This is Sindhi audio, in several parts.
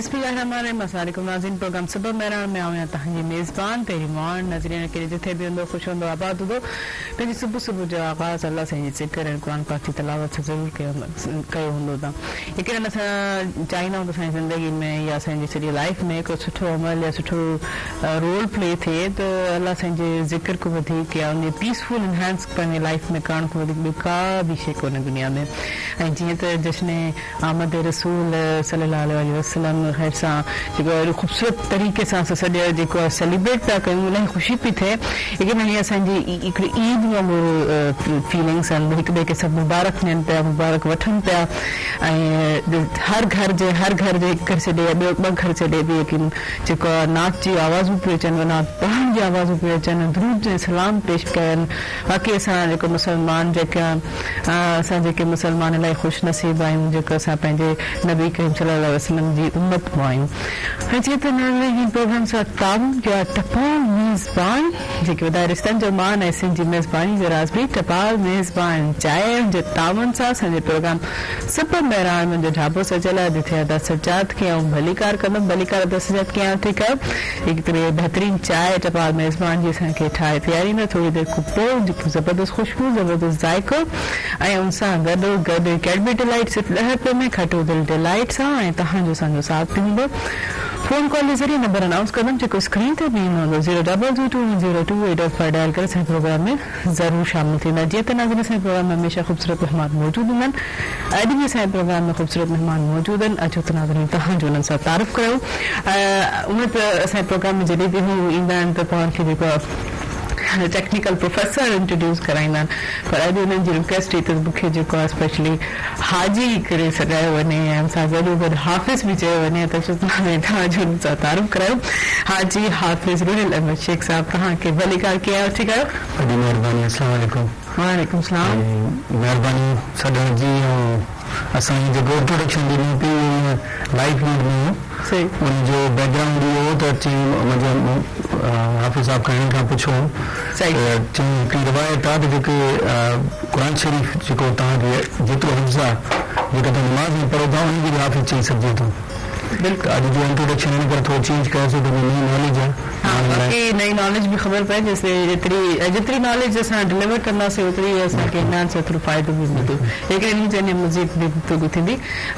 بسم الله الرحمٰن الرحيم السلام عليڪم ناظرين پروگرام صبح مهراڻ ۾ آئون آهيان توهان جي ميزبان پهرين ماڻ ناظرين ڪير جٿي به هوندو خوش هوندو آباد هوندو پنهنجي صبح صبح جو آغاز الله سائين جي ذڪر ۽ قرآن پاڪ جي تلاوت سان ضرور ڪيو هوندو ته يقينن اسان چاهيندا آهيون ته اسان جي زندگي ۾ يا اسان جي سڄي لائيف ۾ هڪڙو سٺو عمل يا سٺو رول پلي ٿئي ته الله سائين جي ذڪر کان وڌيڪ يا ان جي پيسفل انهانس پنهنجي لائيف ۾ ڪرڻ کان وڌيڪ ٻي ڪا به شي ڪونهي دنيا ۾ ۽ جيئن ته جشن آمد رسول صلي الله عليه واٰله وسلم خير سان جيڪو اهڙي خوبصورت طريقي سان اسان سڄ جيڪو آهي سيليبريٽ پيا ڪيون الاهي خوشي پئي ٿئي يقينن هي اسان جي هڪڙي عيد وانگر فيلنگس آهن هڪ ٻئي کي سڀ مبارڪ ڏين پيا مبارڪ وٺن پيا ۽ هر گهر جي هر گهر جي هڪ گهر ڇڏي يا ٻيو ٻه گهر ڇڏي به يقين جيڪو آهي نعت جي آوازون پيون اچن نعت پڙهڻ جي آوازون پيون اچن درود ۽ سلام پيش ڪين واقعي اسان جيڪو مسلمان جيڪا اسان جيڪي مسلمان الاهي خوش نصيب آهيون جيڪو اسان پنهنجي نبي ڪريم صلي الله عليه وسلم جي امت مان آهيون ۽ جيئن ته ناظرين هن پروگرام سان تعاون ڪيو آهي ٽپال ميزبان جيڪي وڌائي رشتن جو مان ۽ سنڌ جي ميزباني جو راز به ٽپال ميزبان چانهه جي تعاون سان اسان جي پروگرام سپر مهراڻ منهنجو ڍاٻو سجيل آهي جتي ادا سجاد کي آئون ڀليڪار ڪندم ڀليڪار ادا سجاد ڪيئن آهيو ٺيڪ آهيو هڪڙي بهترين چانهه ٽپال ميزبان جي اسان کي ٺاهي پياريندا ٿوري دير کان پوء جيڪو زبردست خوشبو زبردست ذائقو ۽ ان سان گڏو گڏ ڪيڊبري ڊيلائيٽ صرف ڏهه رپئي ۾ کٽو دل ڊيلائيٽ سان ۽ توهان جو اسان جو ساٿ به هوندو فون ڪال جي ذريعي نمبر انائونس ڪندم جيڪو اسڪرين تي به ايندو هوندو zero double two two one zero two eight double five dial ڪري اسان جي پروگرام ۾ ضرور شامل ٿيندا جيئن ته ناظرين اسان جي پروگرام ۾ هميشه خوبصورت مهمان موجود هوندا آهن اڄ به اسان جي پروگرام ۾ خوبصورت مهمان موجود آهن اچو ته ناظرين توهان جو انهن سان تعارف ڪرايون هونئن ته اسان جي پروگرام ۾ جڏهن به هو ايندا آهن ته پاڻ کي جيڪو آهي ٽيڪنيڪل پروفيسر انٽروڊيوس ڪرائيندا آهن پر اڄ انهن جي رڪويسٽ هئي ته مون کي جيڪو آهي اسپيشلي حاجي ڪري سڏايو وڃي ۽ ان سان گڏو گڏ حافظ به چيو وڃي ته اچو ته ناظرين توهان جو انهن سان تعارف ڪرايون حاجي حافظ روحيل احمد شيخ صاحب توهان کي ڀليڪار ڪيئن آهيو ٺيڪ آهيو. وڏي مهرباني اسلام عليڪم. وعليڪم السلام. مهرباني سڏڻ جي ۽ اسان هي جيڪو انٽروڊڪشن ڏنو پي اهو لائيف ۾ ڏنو هو ان جو بيڪ گرائونڊ اهو هو ته چيائين منهنجي حافظ صاحب کان هنن کان پڇيو هوم ته چيائين هڪڙي روايت آ ته جيڪي قرآن شريف جيڪو توهان کي جيترو حفظ آ جيڪا توهان نماز ۾ پڙهو ٿا ان کي به حافظ چئي سگهجي ٿو ته اڄ جو انٽروڊڪشن ان ڪري ٿورو چينج ڪيوسين ته نئين ناليج آ ها باقي نئين ناليج به خبر پئي جيسين جيتري جيتري ناليج اسان ڊليور ڪنداسين اوتري ئي اسان کي انهن سان ٿورو فائدو به ملندو جيڪڏهن انهي جي مزيد به گفتگو ٿيندي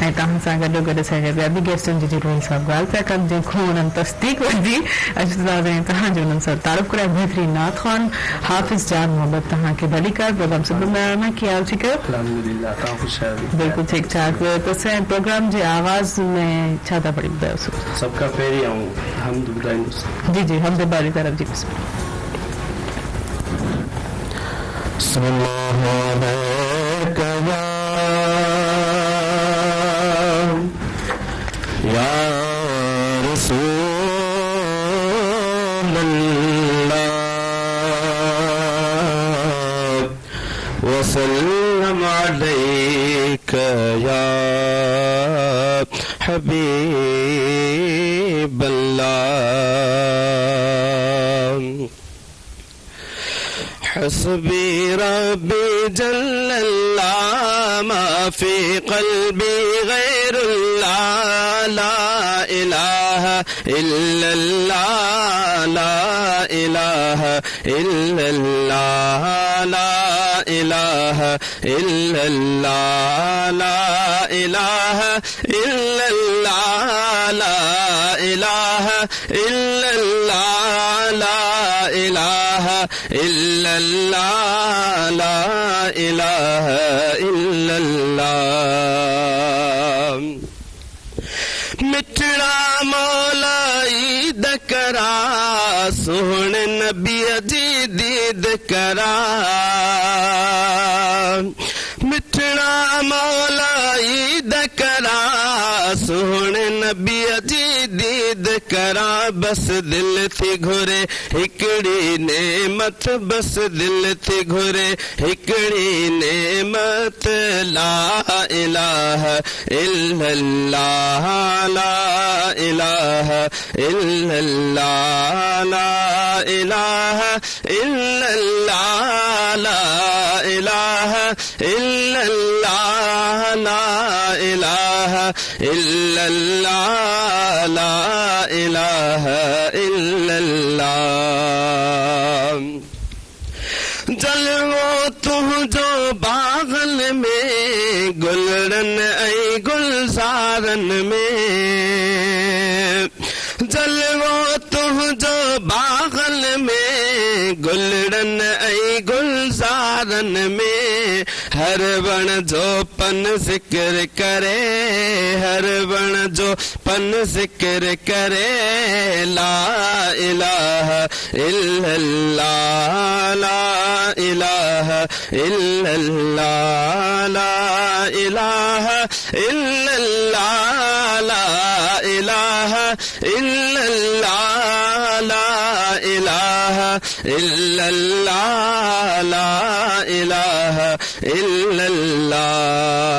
۽ توهان سان گڏو گڏ اسان جا ٻيا به گيسٽ آهن جن جي روحيل صاحب ڳالهه پيا ڪن جنهن کان انهن تصديق ورتي اچو ته ناظرين توهان جو انهن سان تعارف ڪرايان بهترين نعت خوان حافظ جان محمد توهان کي ڀليڪار پروگرام صبح مهراڻ ۾ ڪيئن آهيو ٺيڪ آهيو؟ الحمدلله توهان خوش آهيو؟ بلڪل ٺيڪ ٺاڪ ته اسان جي پروگرام جي آغاز ۾ ڇا ٿا پڙهي ٻڌايو سڀ کان پهرين آئون حمد ٻڌائيندس. جي جي حمد باري طرف جي بسم الله. صلي الله عليڪ يا رسول الله وسلم عليڪ يا حبيب الله حسبي ربي جل الله ما في قلبي غير الله لا اله الا الله لا اله الا الله لا اله الا الله لا اله الا الله لا اله الا الله لا اله الا الله لا اله الا الله مٺڙا مولا عيد ڪراء سهڻي نبيء جي ديد ڪراء مٺڙا مولا عيد ڪراء سهڻي نبيء جي ديد ڪراء بس دل ٿي گهري هڪڙي نعمت بس دل ٿي گهري هڪڙي نعمت لا اله الا الله لا اله الا الله لا اله الا الله لا اله الا الله لا اله الا الله لا اله الا الله. جلوو تنهنجو باغن ۾، گلڙن ۽ گلزارن ۾. جلوو تنهنجو باغن ۾، گلڙن ۽ گلزارن ۾. هر وڻ جو پن ذڪر ڪري، هر وڻ جو پن ذڪر ڪري. لا اله الا الله لا اله الا الله لا اله الا الله لا اله الا الله لا اله الا الله لا اله الا الله.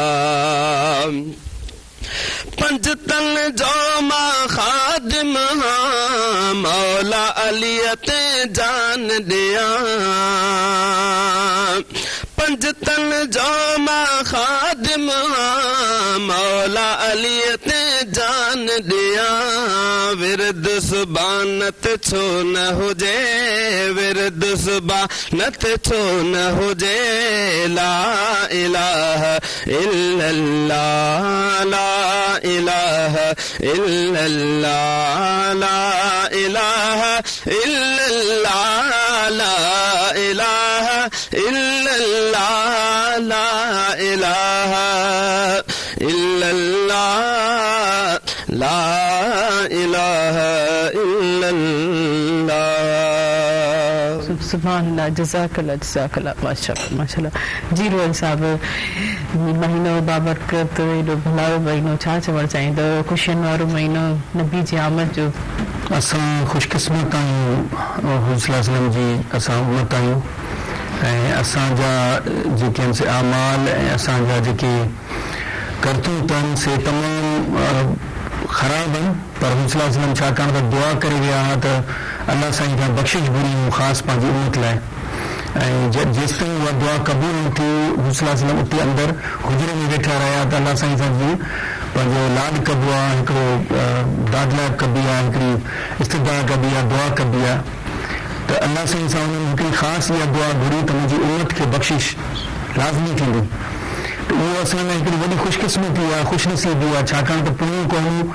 پنجتن جو مان خادم هان، مولا علي تي جان ڏيان. پنجتن جو مان خادم هان، مولا علي تي جان ڏيان. ورد زبان تي ڇو نه هجي، ورد زبان تي ڇو نه هجي. لا اله الا الله لا اله الا الله لا اله الا الله لا اله الا الله لا اله الا الله لا اله الا الله. سبحان الله، جزاڪ الله، جزاڪ الله، ماشاءالله ماشاءالله. جي روحل صاحب، مهينو بابرڪت، ايڏو ڀلارو مهينو، ڇا چوڻ چاهيندو؟ خوشين وارو مهينو، نبي جي آمد جو. اسان خوش قسمت آهيون حضور صلي الله عليه وسلم جي اسان امت آهيون ۽ اسان جا جيڪي آهن سي اعمال ۽ اسان جا جيڪي ڪرتوت آهن سي تمام خراب آهن پر حضور صلي الله عليه وسلم ڇاڪاڻ ته دعا ڪري ويا ها ته الله سائين کان بخشش گهري هئون خاص پنهنجي امت لاء ۽ جيستائين اها دعا قبول نه ٿي حضور صلي الله عليه وسلم اتي اندر حجري ۾ ويٺا رهيا ته الله سائين سان جيئن پنهنجو لاڏ ڪبو آهي هڪڙو دادلائپ ڪبي آهي هڪڙي استدعا ڪبي آهي دعا ڪبي آهي ته الله سائين سان انهن هڪڙي خاص اها دعا گهري ته منهنجي امت کي بخشش لازمي ٿيندي ته اهو اسان لاء هڪڙي وڏي خوش قسمتي آهي خوش نصيبي آهي ڇاڪاڻ ته پويون قومون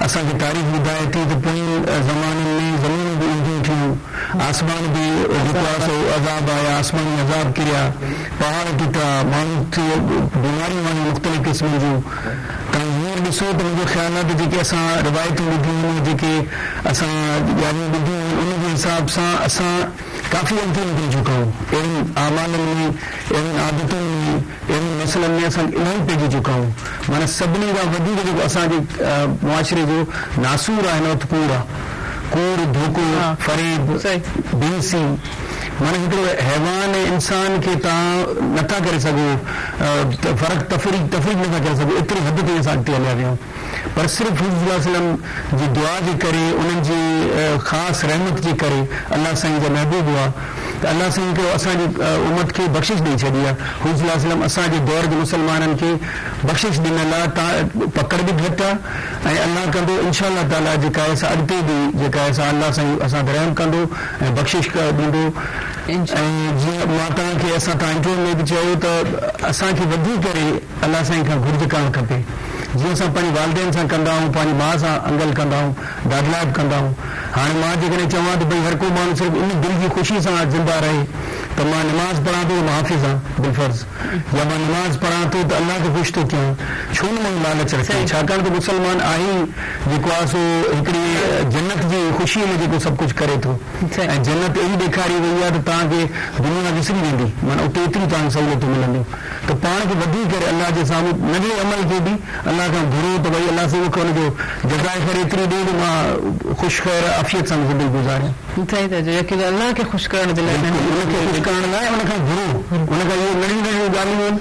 اسان کي تاريخ ٻڌائي ٿي ته پوئين زمانن ۾ زمينون به اونڌيون ٿيون، آسمان به جيڪو آهي سو عذاب آيا، آسماني عذاب ڪريا، پهاڙ ٽٽا، ماڻهن کي بيماريون آيون مختلف قسمن جون. توهان هينئر ڏسو ته منهنجو خيال آهي ته جيڪي اسان روايتون ٻڌيون آهن ۽ جيڪي اسان ڳالهيون ٻڌيون آهن ان جي حساب سان اسان ڪافي اڳتي نڪري چڪا آهيون. اهڙن اعمالن ۾، اهڙين عادتن ۾. اهڙن مسئلن ۾ اسان الاهي پئجي چڪا آهيون. معنيٰ سڀني کان وڌيڪ جيڪو اسان جي معاشري جو ناسور آهي هن وقت ڪوڙ آهي. ڪوڙ، ڌوڪو، فريب، بي حسي معنيٰ هڪڙو حيوان ۽ انسان کي توهان نٿا ڪري سگهو فرق تفريق تفريق نٿا ڪري سگهو ايتري حد تائين اسان اڳتي هليا ويا آهيون پر صرف حضور صلي الله عليه وسلم جي دعا جي ڪري انهن جي خاص رحمت جي ڪري الله سائين جا محبوب هئا. ته الله سائين هڪڙو اسان جي امت کي بخشش ڏئي ڇڏي آهي. حضور صلي الله عليه وسلم اسان جي دور جي مسلمانن کي بخشش ڏنل آهي ته پڪڙ به گهٽ آهي ۽ الله ڪندو انشاء الله تعالي جيڪا آهي سا اڳتي به جيڪا آهي سا الله سائين اسان تي رحم ڪندو ۽ بخشش ڏيندو ۽ جيئن مان توهان کي اسان توهان انٽرويو ۾ به چيو ته اسان کي وڌي ڪري الله سائين کان گهرج ڪرڻ کپي جيئن اسان پنهنجي والدين سان ڪندا آهيون پنهنجي ماء سان انگل ڪندا آهيون دادلائپ ڪندا آهيون. هاڻي مان جيڪڏهن چوان ته ڀئي هر ڪو ماڻهو صرف ان دل جي خوشي سان زنده رهي ته مان نماز پڙهان ٿو ته مان حافظ آهيان بالفرض يا مان نماز پڙهان ٿو ته الله کي خوش ٿو ڪيان ڇو نه ماڻهو لالچ رکي ڇاڪاڻ ته مسلمان آهي ئي جيڪو آهي سو هڪڙي جنت جي خوشي ۾ جيڪو سڀ ڪجهه ڪري ٿو ۽ جنت اهڙي ڏيکاري وئي آهي ته توهان کي دنيا وسري ويندي معنيٰ اتي ايتريون توهان کي سهولتون ملنديون ته پاڻ کي وڌي ڪري الله جي سامهون ننڍڙي عمل کي به الله کان گهرو ته ڀئي الله سائين مون کي ان جو جزاء خير ايتري ڏي جو مان خوش خير عافيت سان زندگي گذاريان. صحيح ٿا چئو يقينن الله کي خوش ڪرڻ جي لاء بلڪل ان کي خوش ڪرڻ لاء ان کان گهرو ان کان اهي ننڍيون ننڍيون ڳالهيون آهن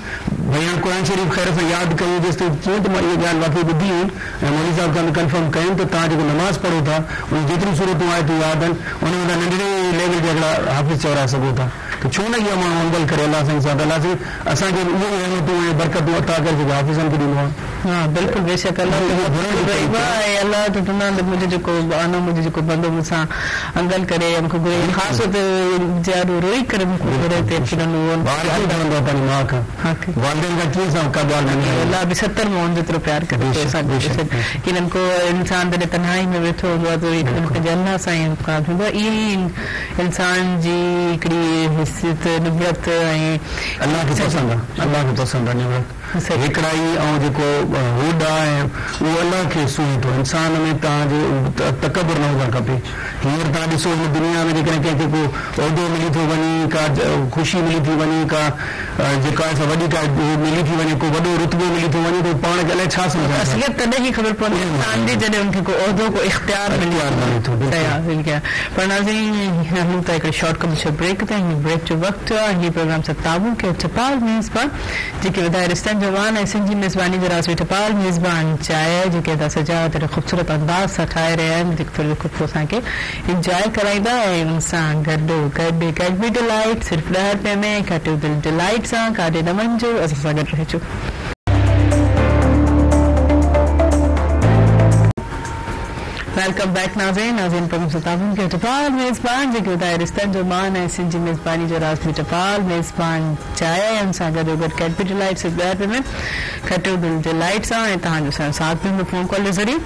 ڀئي هاڻ قرآن شريف خير سان ياد ڪيون جيستائين ڪيئن ته مان اها ڳالهه واقعي ٻڌي هئي ۽ مولوي صاحب کان به ڪنفرم ڪيم ته توهان جيڪو نماز پڙهو ٿا ان جيتريون سورتون آيتون ياد آهن ان ۾ توهان ننڍڙي ليول جا هڪڙا حافظ چورائي سگهو ٿا. ته ڇو نه اها ماڻهو انگل ڪري الله سائين سان ته الله سائين اسان کي به اهي ئي رحمتون ۽ برڪتون عطا ڪري جيڪي حافظن کي ڏيندو آهي. ها بلڪل بيشڪ الله اهو گهرڻ جي طريقو آهي. ۽ الله ته دنيا ۾ منهنجو جيڪو ٻانهو منهنجو جيڪو بندو مون سان انگل ڪري يا مون کي گهري خاص طور تي زياده روئي ڪري مون کان گهري ته يقينن اهو ٻار ڪيئن ٺهندو آهي پنهنجي ماء کان والدين کان ڪيئن سان ڪا ڳالهه مڃرائيندو. الله به ستر مائن جيترو پيار ڪري ٿو اسان کي بيشڪ يقينن ڪو انسان جڏهن تنهائي ۾ ويٺو هوندو آهي ته يقينن پنهنجي الله سان ئي مخاطب ٿيندو آهي اهي ئي انسان جي هڪڙي حيثيت نوڙت ۽. الله کي پسند آ الله کي پسند آ نوڙت هيڪڙائي ۽ جيڪو هوڏ آ ۽ اهو الله کي سونهي ٿو انسان ۾ توهان جو تڪبر نه هجڻ کپي هينئر توهان ڏسو هن دنيا ۾ جيڪڏهن ڪنهن کي ڪو عهدو ملي ٿو وڃي ڪا خوشي ملي ٿي وڃي ڪا جيڪا سا وڏي ڪا هو ملي ٿي وڃي ڪو وڏو رتبو ملي ٿو وڃي ته هو پاڻ کي الائي ڇا سمجهن ٿا. اصليت تڏهن ئي خبر پوندي انسان جي جڏهن ان کي ڪو عهدو ڪو اختيار ملي ٿو بلڪل پر ناظرين هلون ٿا هڪڙي شارٽ ڪمرشل بريڪ تي هي بريڪ جو وقت ٿيو آهي هي پروگرام ستاوون ڪيو ٽپال ميزبان جيڪي وڌائي رشتن جو مان ۽ سنڌ جي ميزباني جو راز به ٽپال ميزبان چانهه جيڪي ادا سجاد اهڙي خوبصورت انداز سان ٺاهي رهيا آهن جيڪي ٿوري دير کانپوء اسان کي انجواء ڪرائيندا ۽ ان سان گڏو گڏ ڪيڊبري ڊيلائيٽ صرف ڏهه رپين ۾ کٽيو دل ڊيلائيٽ سان ڪاڏي نه وڃجو اسان سان گڏ رهجو. Welcome back ناظرين ناظرين پروگرام ستاوون ڪيو ٽپال ميزبان جيڪي وڌائي رشتن جو مان ۽ سنڌ جي ميزباني جو راز به ٽپال ميزبان چانهه ۽ ان سان گڏو گڏ ڪيڊبري ڊيلائيٽ صرف ڏهه رپين ۾ کٽيو دل ڊيلائيٽ سان ۽ توهان جو اسان جو ساٿ به هوندو فون ڪال جي ذريعي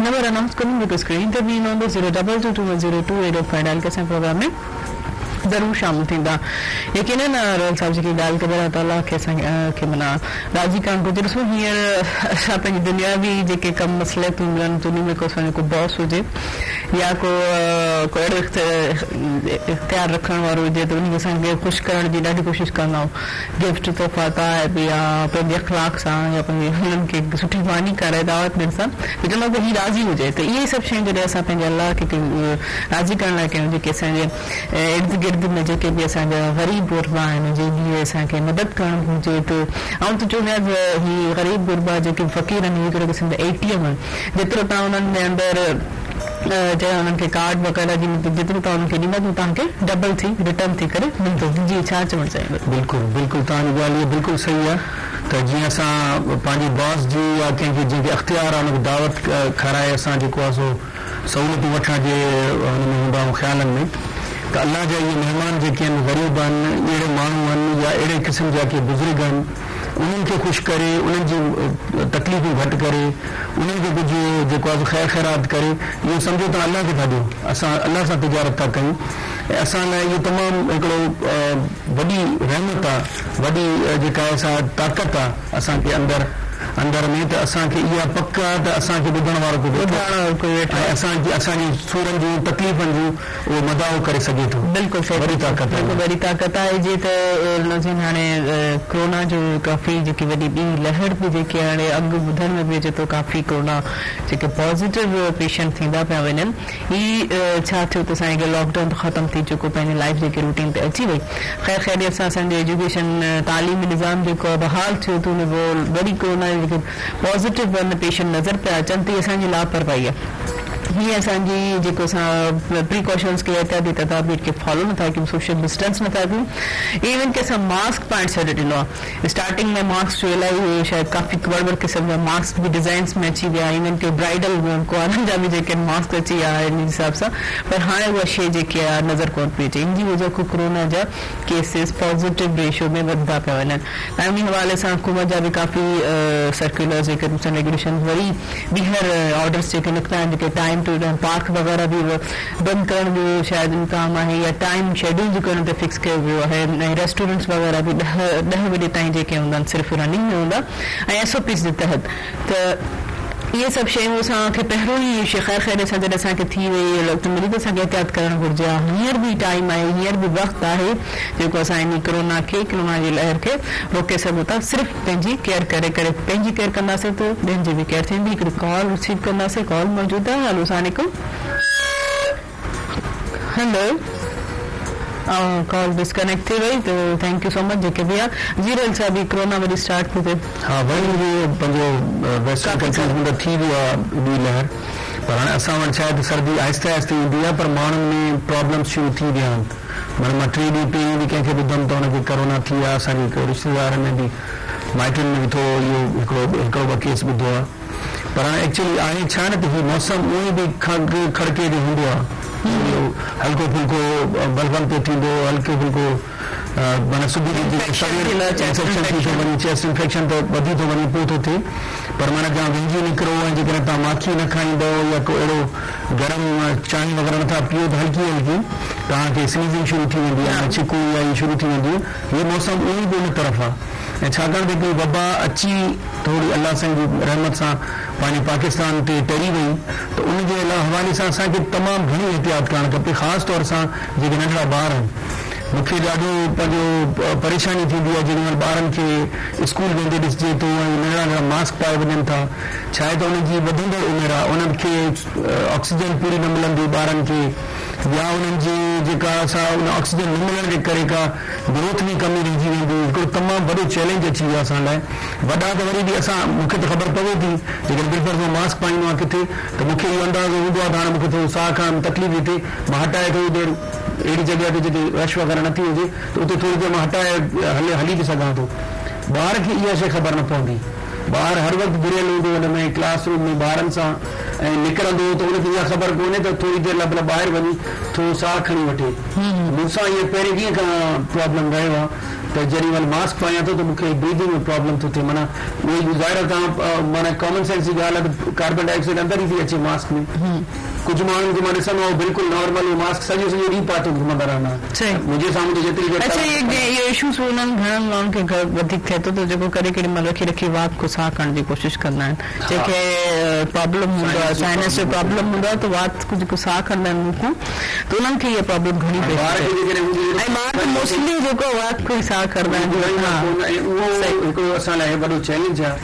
نمبر انائونس ڪندم جيڪو اسڪرين تي به ايندو هوندو zero double two two one zero two eight five dial ڪري اسان جي پروگرام ۾ ضرور شامل ٿيندا. يقينن روحيل صاحب جيڪي ڳالهه ڪندا الله تعاليٰ کي اسان کي معنيٰ راضي ڪرڻ گهرجي ڏسو هينئر اسان پنهنجي دنياوي جيڪي ڪم مصلحتون هونديون آهن ته انهي ۾ ڪو اسان جو ڪو باس هجي يا ڪو ڪو اهڙو اختيار رکڻ وارو هجي ته انهي کي اسان کي خوش ڪرڻ جي ڏاڍي ڪوشش ڪندا آهيون گفٽ تحفا تحائف يا پنهنجي اخلاق سان يا پنهنجي هنن کي سٺي ماني کارائي دعوت ڏيڻ سان ته چوندا ته هي راضي هجي ته اهي سڀ شيون جڏهن اسان پنهنجي الله کي راضي ڪرڻ لاء ڪيون جيڪي اسان جي ارد گرد ۾ جيڪي به اسان جا غريب غربا آهن جنهن جي اسان کي مدد ڪرڻ گهرجي ته آئون ته چوندي آهيان ته هي غريب غربا جيڪي به فقير آهن هي هڪڙي قسم جا اي ٽي ايم آهن جيترو توهان انهن ۾ اندر جنهن انهن کي ڪارڊ وغيره جي جيترو توهان انهن کي ڏيندا ته توهان کي ڊبل ٿي ريٽرن ٿي ڪري ملندو جي ڇا چوڻ چاهيندو. بلڪل بلڪل توهان جي ڳالهه اها بلڪل صحيح آهي ته جيئن اسان پنهنجي باس جي يا ڪنهن کي جنهن کي اختيار آهي ان کي دعوت کارائي اسان جيڪو آهي سو سهولتون وٺڻ جي ان ۾ هوندا آهيون خيالن ۾ ته الله جا اهي مهمان جيڪي آهن غريب آهن اهڙي ماڻهو آهن يا اهڙي قسم جا ڪي بزرگ آهن انهن کي خوش ڪري انهن جون تڪليفون گهٽ ڪري انهن کي ڪجهه جيڪو آهي سو خير خيرات ڪري اهو سمجهو ته الله کي ٿا ڏيون اسان الله سان تجارت ٿا ڪيون ۽ اسان لاء اهو تمام هڪڙو وڏي رحمت آهي وڏي جيڪا آهي سا طاقت آهي اسان کي اندر اندر ۾ ته اسان کي اها پڪ آهي ته اسان کي ٻڌڻ وارو ڪو ويٺو آهي ۽ اسان کي اسان جي سورن جون تڪليفن جون اهو مداوو ڪري سگهي ٿو. بلڪل صحيح وڏي طاقت آهي. بلڪل وڏي طاقت آهي جيئن ته ناظرين هاڻي ڪرونا جو ڪافي جيڪي وڏي ٻي لهر به جيڪي هاڻي انگ ٻڌڻ ۾ به اچي ٿو ڪافي ڪرونا جيڪي پازيٽو پيشنٽ ٿيندا پيا وڃن هي ڇا ٿيو ته سائين لاڪ ڊائون ته ختم ٿي چڪو پنهنجي لائيف جيڪي روٽين تي اچي وئي خير خيريت سان اسان جو ايجوڪيشن تعليمي نظام جيڪو آهي بحال ٿيو ته ان پوء وري ڪرونا جا جيڪي پازيٽو پيشنٽ نظر پيا اچن ته هي اسان جي لاپرواهي آهي هي اسان جي جيڪو اسان پريڪاشنز کي احتياطي تدابير کي فالو نٿا ڪيون سوشل ڊسٽنس نٿا ڪيون ايون ڪي اسان ماسڪ پائڻ ڇڏي ڏنو آهي اسٽارٽنگ ۾ ماسڪ جو الاهي هيو شايد ڪافي وڙ وڙ قسم جا ماسڪ به ڊزائنس ۾ اچي ويا ايون ڪي برائيڊل ڪنوارن جا به جيڪي ماسڪ اچي ويا ان حساب سان پر هاڻي اها شي جيڪي آهي نظر ڪونه پئي اچي ان جي وجه کان ڪرونا جا ڪيسز پازيٽو ريشو ۾ وڌندا پيا وڃن ۽ انهي حوالي سان حڪومت جا به ڪافي سرڪيولرز جيڪي رولز اينڊ ريگيوليشنز وري ٻيهر آرڊرز جيڪي نڪتا آهن جيڪي ٽائيم ٽو ٽائيم پارڪ وغيره به بند ڪرڻ جو شايد امڪان آهي يا ٽائيم شيڊول جيڪو انهن تي فڪس ڪيو ويو آهي ۽ ريسٽورنٽس وغيره به ڏهه بجي تائين جيڪي هوندا آهن صرف رننگ ۾ هوندا ۽ ايس او پيز جي تحت ته اهي سڀ شيون اسان کي پهريون ئي شي خير خيريت سان جڏهن اسان کي ٿي وئي وقت ملي ته اسان کي احتياط ڪرڻ گهرجي ها هينئر به ٽائيم آهي هينئر به وقت آهي جيڪو اسان انهي ڪرونا کي ڪرونا جي لهر کي روڪي سگهون ٿا صرف پنهنجي ڪيئر ڪري ڪري پنهنجي ڪيئر ڪنداسين ته ٻين جي به ڪيئر ٿيندي هڪڙي ڪال رسيو ڪنداسين ڪال موجود آهي هلو السلام عليڪم هلو ڪال ڊسڪنيڪٽ ٿي وئي ته thank you سو مچ جيڪي به آ جي روحيل صاحب هي ڪرونا وري اسٽارٽ ٿي ٿئي. ها وري اهو پنهنجو ويسٽرن ڪنٽريز ۾ ته ٿي ويو آ ٻي لهر پر هاڻي اسان وٽ ڇا آهي ته سردي آهستي آهستي ايندي آهي پر ماڻهن ۾ پرابلمس شروع ٿي ويا آهن. معنيٰ مان ٽي ڏينهن پهرين به ڪنهن کي ٻڌم ته ان کي ڪرونا ٿي آهي. اسان جي هڪ رشتيدار ۾ به مائٽن ۾ به ٿورو اهو هڪڙو هڪڙو ٻه ڪيس ٻڌو آهي. پر هاڻي ايڪچوئلي آهي ڇا نه ته هي موسم اونئن به کنگهه کڙڪي جو هوندو آهي. اهو هلڪو ڦلڪو بلغم پيو ٿيندو هلڪو ڦلڪو معنيٰ صبح جو جيڪو سوير انفيڪشن ٿي ٿو وڃي چيسٽ انفيڪشن ته وڌي ٿو وڃي پوء ٿو ٿئي پر معنيٰ جا وهنجي نڪرو ۽ جيڪڏهن توهان ماکي نه کائيندؤ يا ڪو اهڙو گرم چانهه وغيره نٿا پيئو ته هلڪي هلڪي توهان کي سنيزنگ شروع ٿي ويندي آهي ڇڪون يا اهي شروع ٿي وينديون هي موسم اونئن به ان طرف آهي ۽ ڇاڪاڻ ته هڪڙي وبا اچي ٿوري الله سائين جي رحمت سان پنهنجي پاڪستان تي ٽري وئي ته ان جي حوالي سان اسان کي تمام گهڻي احتياط ڪرڻ کپي خاص طور سان جيڪي ننڍڙا ٻار آهن مون کي ڏاڍو پنهنجو پريشاني ٿيندي آهي جيڏي مهل ٻارن کي اسڪول ويندي ڏسجي ٿو ۽ ننڍڙا ننڍڙا ماسڪ پائي وڃن ٿا ڇا آهي ته انهن جي وڌندڙ عمر آهي انهن کي آڪسيجن پوري نه ملندي ٻارن کي يا انهن جي جيڪا سا ان آڪسيجن نه ملڻ جي ڪري ڪا گروٿ ۾ ڪمي رهجي ويندي هڪڙو تمام وڏو چئلينج اچي ويو آهي اسان لاء وڏا ته وري به اسان مون کي ته خبر پوي ٿي جيڪڏهن بالفرض مان ماسڪ پائيندو آهيان ڪٿي ته مون کي اهو اندازو هوندو آهي ته هاڻي مون کي ٿورو ساهه کڻڻ ۾ تڪليف ٿي ٿئي مان هٽائي ٿوري دير اهڙي جڳهه تي جتي رش وغيره نه ٿي هجي ته اتي ٿوري دير مان هٽائي هلي هلي به سگهان ٿو ٻار کي اها شيء خبر نه پوندي ٻار هر وقت گهريل هوندو ان ۾ ڪلاس روم ۾ ٻارن سان ۽ نڪرندو ته ان کي اها خبر ڪونهي ته ٿوري دير لاء ڀلا ٻاهر وڃي ٿورو ساهه کڻي وٺي. مون سان اهو پهرين ڏينهن کان پرابلم رهيو آهي ته جيڏي مهل ماسڪ پايان ٿو ته مون کي بريدنگ ۾ پرابلم ٿو ٿئي معنيٰ اهو ئي ظاهر آهي توهان معنيٰ ڪامن سينس جي ڳالهه آهي ته ڪاربان ڊاء آڪسائيڊ اندر ئي ٿي اچي ماسڪ ۾ ڪجهه ماڻهن کي مان ڏسندو آهيان بلڪل نارمل اهو ماسڪ سڄو سڄو ڏينهن پاتو گهمندا رهندا آهن منهنجي سامهون ته جيتري دير اڇا اهو اشو انهن گهڻن ماڻهن کي وڌيڪ ٿئي ٿو ته جيڪو ڪڏهن ڪيڏي مهل رکي رکي وات کان ساهه کڻڻ جي ڪوشش ڪندا آهن جنهن کي پرابلم هوندو آهي سائنس جو پرابلم هوندو آهي ته وات کان جيڪو ساهه کڻندا آهن منهن کان ته انهن کي اها پرابلم گهڻي پيش اچي ٿي ۽ ٻار ته موسٽلي جيڪو وات کان ئي ساهه کڻندا آهن ۽ اهو هڪڙو اسان لاء وڏو چئلينج آهي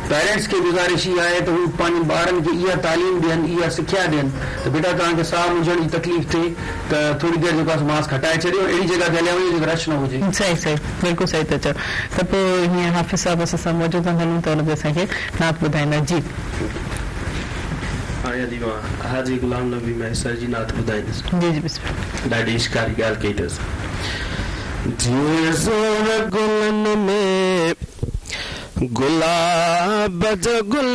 پيرنٽس کي گذارش اها آهي ته هو پنهنجن ٻارن کي اها تعليم ڏين اها سکيا ڏين ته بيٽا توهان کي ساهه منجهڻ جي تڪليف ٿئي ته ٿوري دير جيڪو آهي سو ماسڪ هٽائي ڇڏيو ۽ اهڙي جڳهه تي هليا وڃو جتي رش نه هجي. صحيح صحيح بلڪل صحيح ٿا چئو ته پوء هينئر حافظ صاحب اسان سان موجود آهن هلون ته ان تي اسان کي نعت ٻڌائيندا جي. هاڻي علي مان حاجي غلام نبي مهيسر جي نعت ٻڌائيندس. جي جي بسم الله. ڏاڍي عشق واري ڳالهه ڪئي اٿس. جيئن زور گلن ۾ گلاب جو گل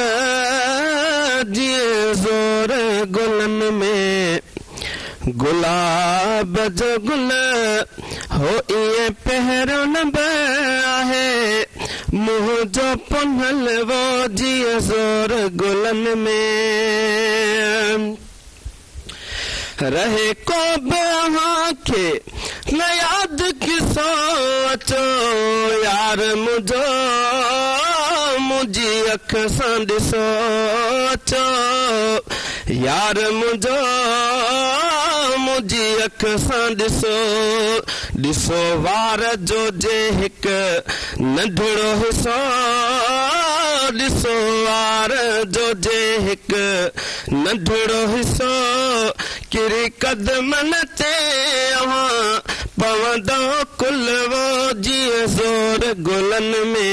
جيئن زور گلن ۾ گلاب جو گل هو ائين پهريون نمبر آهي منهنجو پنهل وو جيئن زور گلن ۾. رهي ڪو به اوهان کي نه ياد قصو اچو يار منهنجو منهنجي اک سان ڏسو اچو يار منهنجو منهنجي اک سان ڏسو ڏسو وار جو جي هڪ ننڍڙو حصو ڏسو وار جو جي هڪ ننڍڙو حصو ڪري قدمن تي اوهان پوندو ڪل وو جيئن زور گلن ۾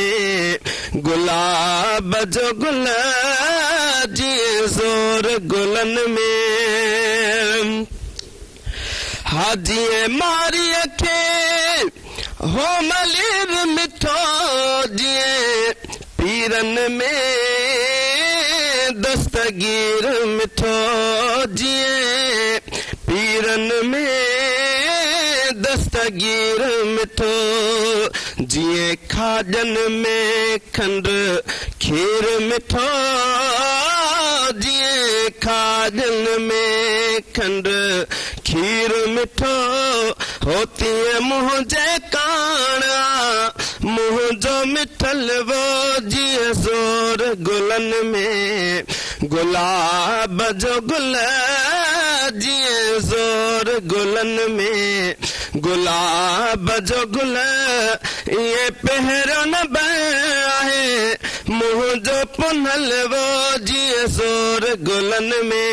گلاب جو گل جيئن زور گلن ۾. ها جيئن مارئيء کي هو ملير مٺو جيئن پيرن ۾ دستگير مٺو جيئن پيرن ۾ دستگير مٺو جيئن کاڄن ۾ کنڊ کير مٺو جيئن کاڄن ۾ کنڊ کير مٺو هو تيئن منهنجي ڪاڻ آ منهنجو مٺل وو جيئن زور گلن ۾ گلاب جو گل جيئن زور گلن ۾ گلاب جو گل ائين پهريون نمبر آهي منهنجو پنهل وو جيئن زور گلن ۾.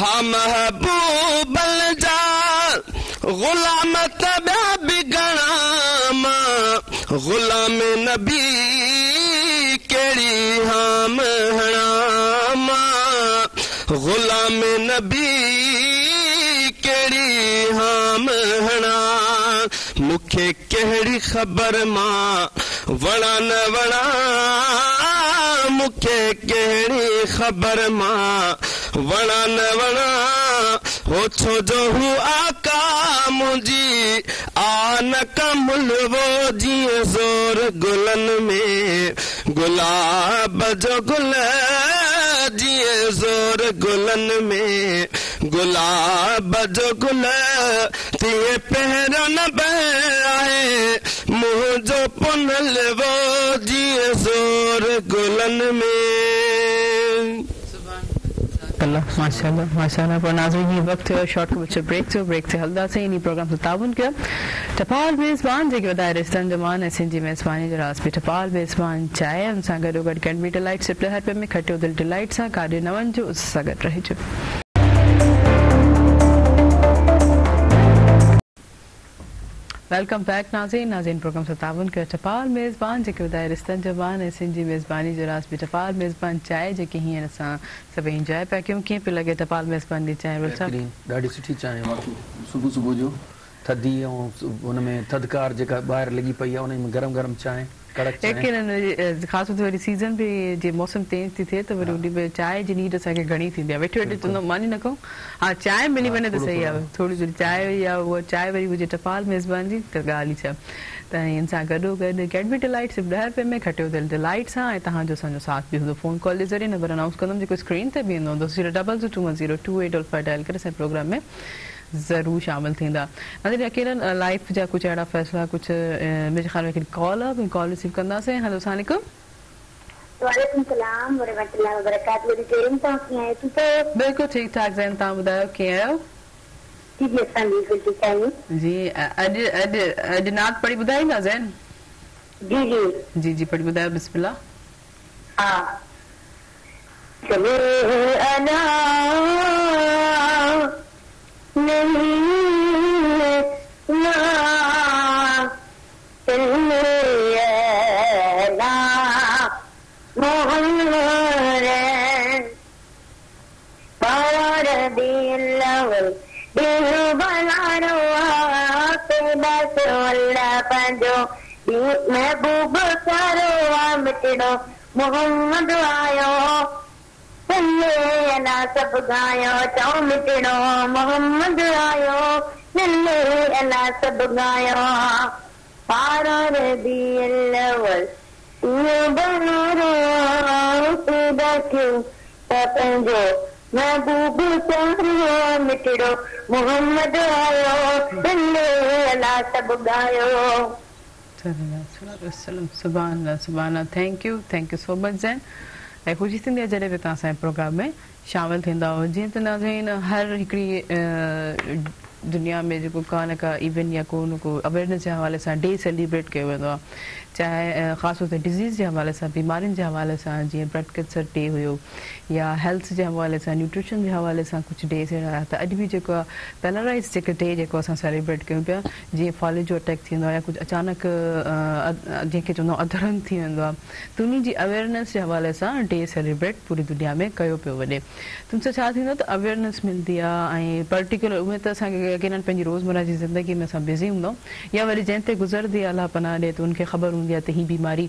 ها محبوبن جا غلام ته ٻيا به گهڻا مان غلام نبي ڪهڙي هام هڻان. غلام نبي ڪهڙي هام هڻان مون کي ڪهڙي خبر مان وڻان نه وڻان مون کي ڪهڙي خبر مان وڻان نه وڻان هو ڇو جو هو آقا منهنجي آ نه ڪا ملوو جيئن زور گلن ۾ گلاب جو گل جيئن زور گلن ۾ گلاب جو گل تيئن پهريون نمبر آهي منهنجو پنهل جيئن زور گلن ۾. الله ماشاءالله ماشاءالله پوء ناظرين هي وقت ٿيو شارٽ ڪمرشل بريڪ جو بريڪ تي هلنداسين انهي پروگرام سان تعاون ڪيو ٽپال ميزبان جيڪي وڌائي رشتن جو مان ۽ سنڌ جي ميزباني جو راز به ٽپال ميزبان چانهه ان سان گڏو گڏ ڪيڊبري ڊيلائيٽ صرف ڏهه رپين ۾ کٽيو دل ڊيلائيٽ سان ڪاڏي نه وڃجو اسان سان گڏ رهجو. Welcome back ناظرين ناظرين پروگرام سان تعاون ڪيو ٽپال ميزبان جيڪي وڌائي رشتن جو مان ۽ سنڌ جي ميزباني جو راز به ٽپال ميزبان چانهه جيڪي هينئر اسان سڀئي انجواء پيا ڪيون ڪيئن پئي لڳي ٽپال ميزبان جي چانهه رول صاحب. بهترين ڏاڍي سٺي چانهه واقعي صبح صبح جو ٿڌي ۽ ان ۾ ٿڌڪار جيڪا ٻاهر لڳي پئي آهي ان ۾ گرم گرم چانهه ڪڙڪ چانهه. يقينن خاص طور تي وري سيزن به جي موسم چينج ٿي ٿئي ته وري انهي ۾ چانهه جي نيڊ اسان کي گهڻي ٿيندي آهي ويٺي ويٺي چوندو ماني نه کائون ها چانهه ملي وڃي ته صحيح آهي ٿوري ٿوري چانهه يا اها چانهه وري هجي ٽپال ميزبان جي ته ڳالهه ئي ڇا ته ان سان گڏو گڏ ڪيڊبري ڊيلائيٽ صرف ڏهه رپئي ۾ کٽيو دل ڊيلائيٽ سان ۽ توهان جو اسان جو ساٿ به هوندو فون ڪال جي ذريعي نمبر انائونس ڪندم جيڪو اسڪرين تي به ايندو هوندو zero double two two one zero two eight double five dial ڪري اسان جي پروگرام ۾ ضرور شامل ٿيندا ناظرين يقينن لائيف جا ڪجهه اهڙا فيصلا ڪجهه منهنجي خيال ۾ هڪڙي ڪال آ ڪال رسيو ڪنداسين هيلو السلام عليڪم. وعليڪم السلام ورحمة الله وبرڪاته ادي زين توهان ڪيئن آهيو ٺيڪ آهيو. بلڪل ٺيڪ ٺاڪ زين توهان ٻڌايو ڪيئن آهيو. جي جي اسان بلڪل ٺيڪ آهيون. جي اڄ اڄ اڄ نعت پڙهي ٻڌائيندا زين. جي جي. جي جي پڙهي ٻڌايو بسم الله. ها چلي علی نہیں نا چلي علی محمد ٻارهن ربيع الاول ڏينهن ڀلارو آ پيدا ٿيو الله پنهنجو محبوب پيارو آ مٺڙو محمد آيو صلي علا سڀ ڳايو چئو مٺڙو محمد آيو صلي علا سڀ ڳايو ٻارهن ربيع الاول ڏينهن ڀلارو آ پيدا ٿيو ته پنهنجو محبوب پيارو آ مٺڙو محمد آيو صلي علا سڀ ڳايو. صلي الله عليه وسلم سبحان الله سبحان الله thank you thank you so much Zain ۽ خوشي ٿيندي آهي جڏهن به توهان اسان جي پروگرام ۾ شامل ٿيندا آهيو جيئن ته ناظرين هر هڪڙي دنيا ۾ جيڪو ڪا نه ڪا ايونٽ يا ڪو نه ڪو اويرنيس جي حوالي سان ڊي سيليبريٽ ڪيو ويندو آهي چاهي خاص طور تي ڊزيز جي حوالي سان بيمارين جي حوالي سان جيئن بلڊ ڪينسر ڊي هيو يا هيلٿ جي حوالي سان نيوٽريشن جي حوالي سان ڪجهه ڊيز اهڙا آيا ته اڄ به جيڪو آهي پيرالائز جيڪو ڊي جيڪو اسان سيليبريٽ ڪيون پيا جيئن فالج جو اٽيڪ ٿيندو آهي يا ڪجهه اچانڪ جنهن کي چوندا آهيون اڌرنگ ٿي ويندو آهي ته انهي جي اويئرنيس جي حوالي سان ڊي سيليبريٽ پوري دنيا ۾ ڪيو پيو وڃي ته ان سان ڇا ٿيندو ته اويئرنيس ملندي آهي ۽ پرٽيڪولر اهي ته اسان کي يقينن پنهنجي روزمره جي زندگي ۾ اسان بزي هوندا آهيون يا وري جنهن تي گذرندي آهي الله پناهه ڏي ته ان کي خبر هوندي آهي ته هي بيماري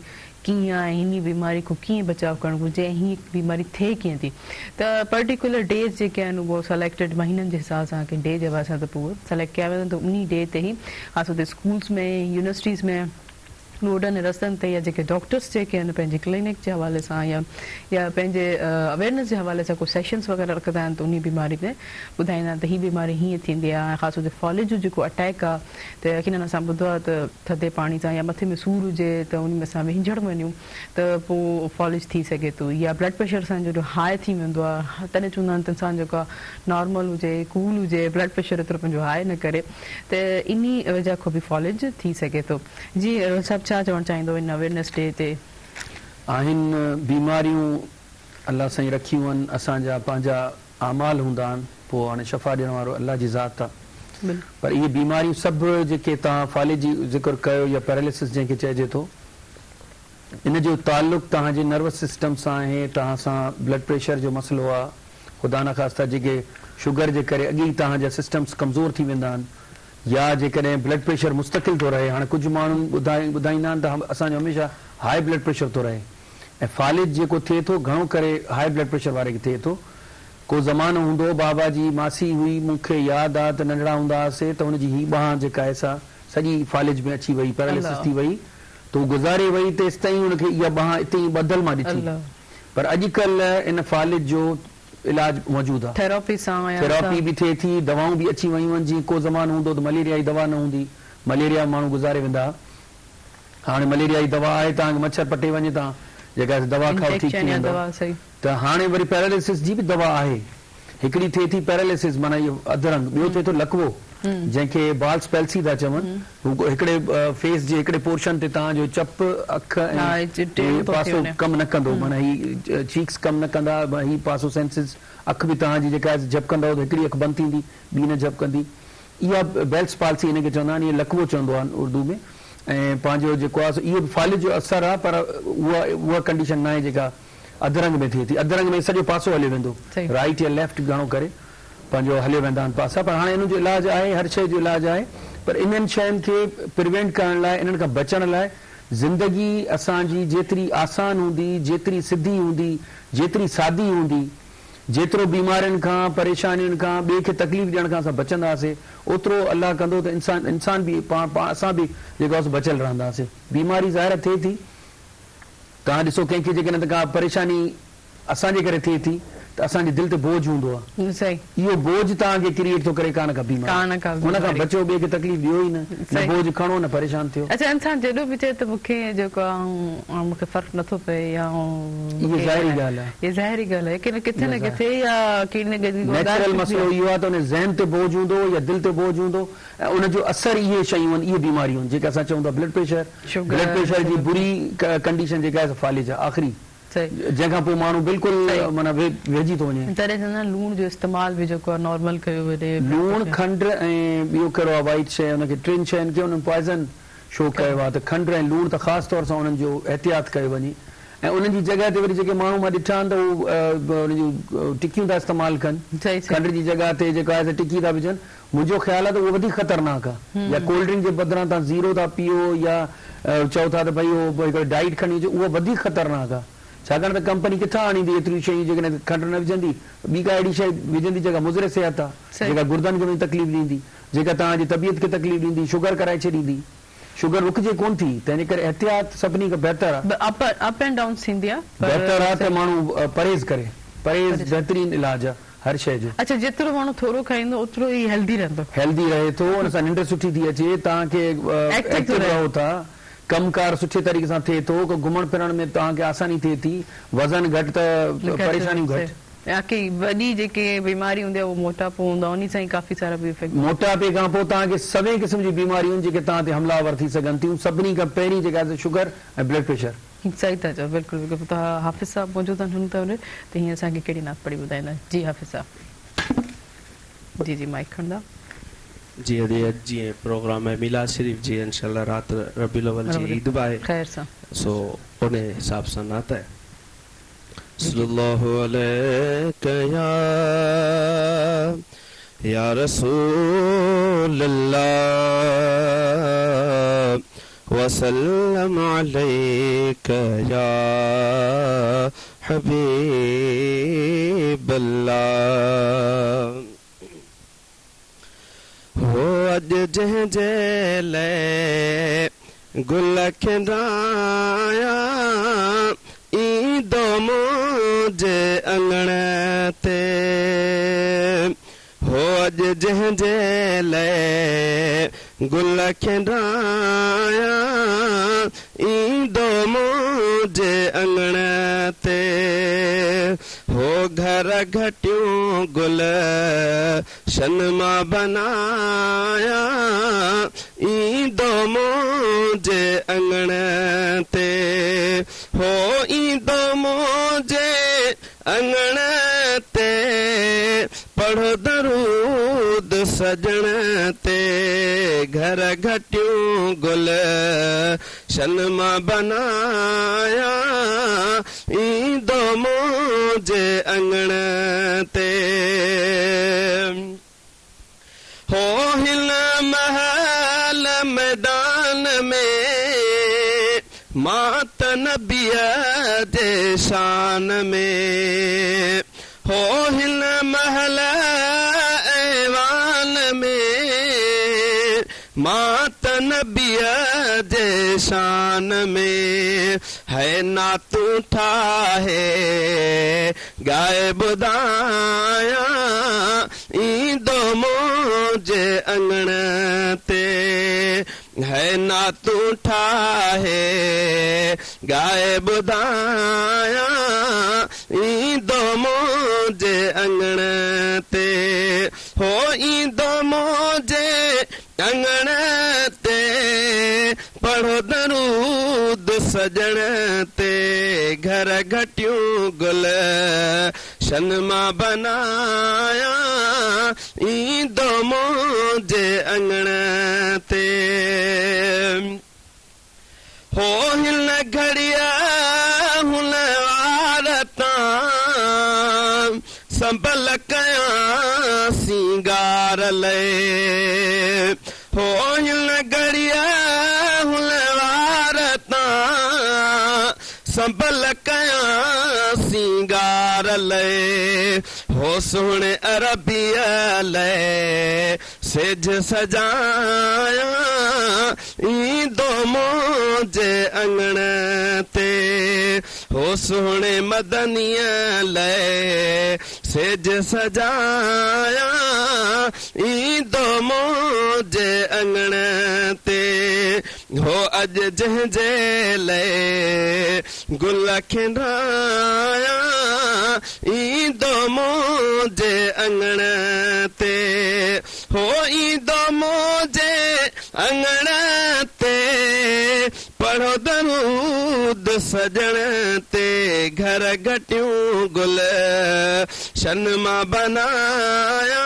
ڪيئن آهي ۽ هن بيماري کان ڪيئن بچاء ڪرڻ گهرجي ۽ هي بيماري ٿئي ڪيئن ٿي ته پرٽيڪولر ڊيز جيڪي آهن اهو سليڪٽيڊ مهينن جي حساب سان ڪنهن ڊي جي حوالي سان ته پوء سليڪٽ ڪيا ويندا آهن ته انهي ڊي تي ئي خاص طور تي اسڪولس ۾ يونيورسٽيز ۾ روڊن ۽ رستن تي يا جيڪي ڊاڪٽرس جيڪي آهن پنهنجي ڪلينڪ جي حوالي سان يا يا پنهنجي اويئرنيس جي حوالي سان ڪو سيشنس وغيره رکندا آهن ته انهي بيماري تي ٻڌائيندا آهن ته هي بيماري هيئن ٿيندي آهي ۽ خاص طور تي فالج جو جيڪو اٽيڪ آهي ته يقينن اسان ٻڌو آهي ته ٿڌي پاڻي سان يا مٿي ۾ سور هجي ته ان ۾ اسان وهنجڻ وڃون ته پوء فالج ٿي سگهي ٿو يا بلڊ پريشر اسان جو هاء ٿي ويندو آهي تڏهن چوندا آهن ته انسان جيڪو آهي نارمل هجي ڪول هجي بلڊ پريشر ايترو پنهنجو هاء نه ڪري ته انهي وجه کان به فالج ٿي سگهي ٿو. جي صاحب ڇا چوڻ چاهيندو ان اويرنيس ڊي تي؟ آهن بيماريون الله سائين رکيون آهن اسان جا پنهنجا اعمال هوندا آهن پوء هاڻي شفا ڏيڻ وارو الله جي ذات آهي پر اهي بيماريون سڀ جيڪي توهان فالج جي ذڪر ڪيو يا پيراليسس جنهن کي چئجي ٿو ان جو تعلق توهان جي نروس سسٽم سان آهي توهان سان بلڊ پريشر جو مسئلو آهي خدا نخواسته جيڪي شگر جي ڪري اڳي ئي توهان جا سسٽمز ڪمزور ٿي ويندا آهن يا جيڪڏهن بلڊ پريشر مستقل ٿو رهي هاڻي ڪجهه ماڻهن ٻڌائيندا آهن ته اسان جو هميشه هاء بلڊ پريشر ٿو رهي ۽ فالج جيڪو ٿئي ٿو گهڻو ڪري هاء بلڊ پريشر واري کي ٿئي ٿو. ڪو زمانو هوندو هو بابا جي ماسي هئي مون کي ياد آ ته ننڍڙا هوندا هئاسي ته هن جي هي ٻانهن جيڪا آهي سا سڄي فالج ۾ اچي وئي پيراليسس ٿي وئي ته هو گذاري وئي تيستائين هن کي اها ٻانهن اتي ئي ٻڌل مان ڏٺي پر اڄڪلهه ان فالج جو علاج موجود آ. ٿيراپي سان يا ٿيراپي به ٿئي ٿي دوائون به اچي ويون آهن جيئن ڪو زمانو هوندو هو ته مليريا جي دوا نه هوندي مليريا ۾ ماڻهو گذاري ويندا ها. هاڻي مليريا جي دوا آهي توهان کي مڇر پٽي وڃي توهان جيڪا دوا کائو ٺيڪ ٿي ويندؤ ته هاڻي وري پيراليسس جي به دوا آهي هڪڙي ٿئي ٿي پيراليسس معنيٰ اهو اڌ رنگ ٻيو ٿئي ٿو لقوو جنهن کي بالس پيلسي ٿا چون هو هڪڙي فيس جي هڪڙي پورشن تي توهان جو چپ اک ۽ هي پاسو ڪم نه ڪندو معنيٰ هي چيڪس ڪم نه ڪندا هي پاسو سينسز اک به توهان جي جيڪا جهپڪندؤ ته هڪڙي اک بند ٿيندي ٻي نه جهپڪندي اها بيلس پالسي هن کي چوندا آهن، اهو لقوو چوندو آهن اردو ۾ ۽ پنهنجو جيڪو آهي سو اهو به فالج جو اثر آهي پر اها اها ڪنڊيشن ناهي جيڪا اڌ رنگ ۾ ٿئي ٿي. اڌ رنگ ۾ سڄو پاسو هليو ويندو رائيٽ يا ليفٽ گهڻو ڪري پنهنجو هليو ويندا آهن پاسا پر هاڻي انهن جو علاج آهي هر شيء جو علاج آهي پر انهن شين کي پريونٽ ڪرڻ لاء انهن کان بچڻ لاء زندگي اسان جي جيتري آسان هوندي جيتري سڌي هوندي جيتري سادي هوندي جيترو بيمارين کان، پريشانين کان، ٻئي کي تڪليف ڏيڻ کان اسان بچنداسين، اوترو الله ڪندو ته انسان انسان به پاڻ پاڻ اسان به جيڪو آهي سو بچيل رهنداسين. بيماري ظاهر آهي ٿئي ٿي. توهان ڏسو ڪنهن کي جيڪڏهن ته ڪا پريشاني اسان جي ڪري ٿئي ٿي ته اسان جي دل تي بوجه هوندو آهي. اهو بوجه توهان کي ڪريئيٽ ٿو ڪري ڪا نه ڪا بيماري. ان کان بچو ٻئي کي تڪليف ڏيو ئي نه، نه بوجه کڻو نه پريشان ٿيو. اڇا انسان جيڏو به چئي ته مون کي جيڪو آهي مون کي فرق نٿو پئي يا اها ظاهري ڳالهه آهي. اها ظاهري ڳالهه آهي ڪي نه ڪٿي نه ڪٿي يا ڪهڙي نه ڪهڙي ڳالهه نيچرل مسئلو اهو آهي ته ان ذهن تي بوجه هوندو يا دل تي بوجه هوندو ۽ ان جو اثر اهي شيون آهن اهي بيماريون آهن جيڪي اسان چئون ٿا بلڊ پريشر بلڊ پريشر جي بري ڪنڊيشن جيڪا آهي سا فالج آهي آخري جنهن کان پوء ماڻهو بلڪل معنيٰ ويهجي ٿو وڃي. تڏهن چوندا آهن لوڻ جو استعمال به جيڪو آهي نارمل ڪيو وڃي. لوڻ، کنڊ ۽ ٻيو ڪهڙو آهي وائيٽ شيء ان کي ٽن شين کي انهن پوائزن شو ڪيو آهي ته کنڊ ۽ لوڻ ته خاص طور سان انهن جو احتياط ڪيو وڃي ۽ انهن جي جڳهه تي وري جيڪي ماڻهو مان ڏٺا آهن ته هو ان جون ٽڪيون ٿا استعمال ڪن کنڊ جي جڳهه تي جيڪو آهي سو ٽڪي ٿا وجهن منهنجو خيال آهي ته اهو وڌيڪ خطرناڪ آهي يا ڪولڊ ڊرنڪ جي بدران توهان زيرو ٿا پيئو يا چئو ٿا ته ڀئي اهو هڪڙو ڊائيٽ کڻي اچو اهو وڌيڪ خطرناڪ آهي ڇاڪاڻ ته ڪمپني ڪٿان آڻيندي ايتريون شيون جيڪڏهن کنڊ نه وجهندي ته ٻي ڪا اهڙي شيء وجهندي جيڪا مضر صحت آهي جيڪا گردن کي وڃي تڪليف ڏيندي جيڪا توهان جي طبيعت کي تڪليف ڏيندي شگر ڪرائي ڇڏيندي شگر رڪجي ڪونه ٿي تنهن جي ڪري احتياط سڀني کان بهتر آهي. اپ اينڊ ڊائونس ٿيندي آهي پر بهتر آهي ته ماڻهو پرهيز ڪري پرهيز بهترين علاج آهي. هر شيء جو. اڇا جيترو ماڻهو ٿورو کائيندو اوترو ئي هيلدي رهندو. هيلدي رهي ٿو ان سان ننڊ سٺي ٿي اچي توهان کي ايڪٽو رهو ٿا ڪم ڪار سٺي طريقي سان ٿئي ٿو گهمڻ ڦرڻ ۾ توهان کي آساني ٿئي ٿي وزن گهٽ ته پريشانيون گهٽ. باقي وڏي جيڪي بيماري هوندي آهي اهو موٽاپو هوندو آهي انهي سان ئي ڪافي سارا به افيڪٽ. موٽاپي کان پوء توهان کي سوين قسم جون بيماريون آهن جيڪي توهان تي حمله آور ٿي سگهن ٿيون سڀني کان پهرين جيڪا آهي شگر ۽ بلڊ پريشر. صحيح ٿا چئو بلڪل بلڪل ته حافظ صاحب موجود آهن هن ته ته هي اسان کي ڪهڙي نعت پڙهي ٻڌائيندا جي حافظ صاحب جي جي مائيڪ کڻندا. جي ادي اڄ جيئن پروگرام آهي ميلاد شريف جي انشاء الله رات ربيع الاول جي عيد به آهي خير سان سو انهي حساب سان نعت آهي صلي الله عليڪ يا يا رسول الله. وسلم عليڪ يا حبيب الله هو اڄ جنهن جي لئه گل کيڏايا ايندو منهنجي اڱڻ تي. هو اڄ جنهن جي لئه گل کيڏايا ايندو منهنجي اڱڻ تي. هو گهر گهٽيون گل شن مان بنايا ايندو منهنجي اڱڻ تي. هو ايندو منهنجي اڱڻ تي پڙهو درود سڄڻ تي گهر گهٽيون گل शन मां बनाया ईंदो मुंहिंजे अंगण ते। हो हिन महल मैदान में मां त नबीअ जे शान में। हो हिन महल ऐवान में मां त नबीअ जे शान में। है नातूं ठाहे ॻाए ॿुधायां ईंदो मुंहिंजे अंगण ते। है नातूं ठाहे ॻाए ॿुधायां ईंदो मुंहिंजे अंगण ते। हो ईंदो मुंहिंजे अंगण ते पढ़ो दरूद सजण ते। घर घटियूं गुल शन मां बनाया ईंदो मुंहिंजे अंगण ते। हो हिन घड़िया हुन वार तां संभल कयां सिंगार लए। हो हिन घड़िया हुन वार तां संभल कयां सिंगार लए। हो सुहिणे अरबीअ लए सेज सजाया ईंदो मुंहिंजे अंगण ते। हो सुहिणे मदनीअ लए सेज सजाया ईंदो मुंहिंजे अंगण ते। हो अॼु जंहिंजे लए गुल खिंडाया ईंदो मुंहिंजे अंगण ते। हो ईंदो मुंहिंजे अंगण ते पढ़ो दरूद सजण ते। घर घटियूं गुल शन मां बनाया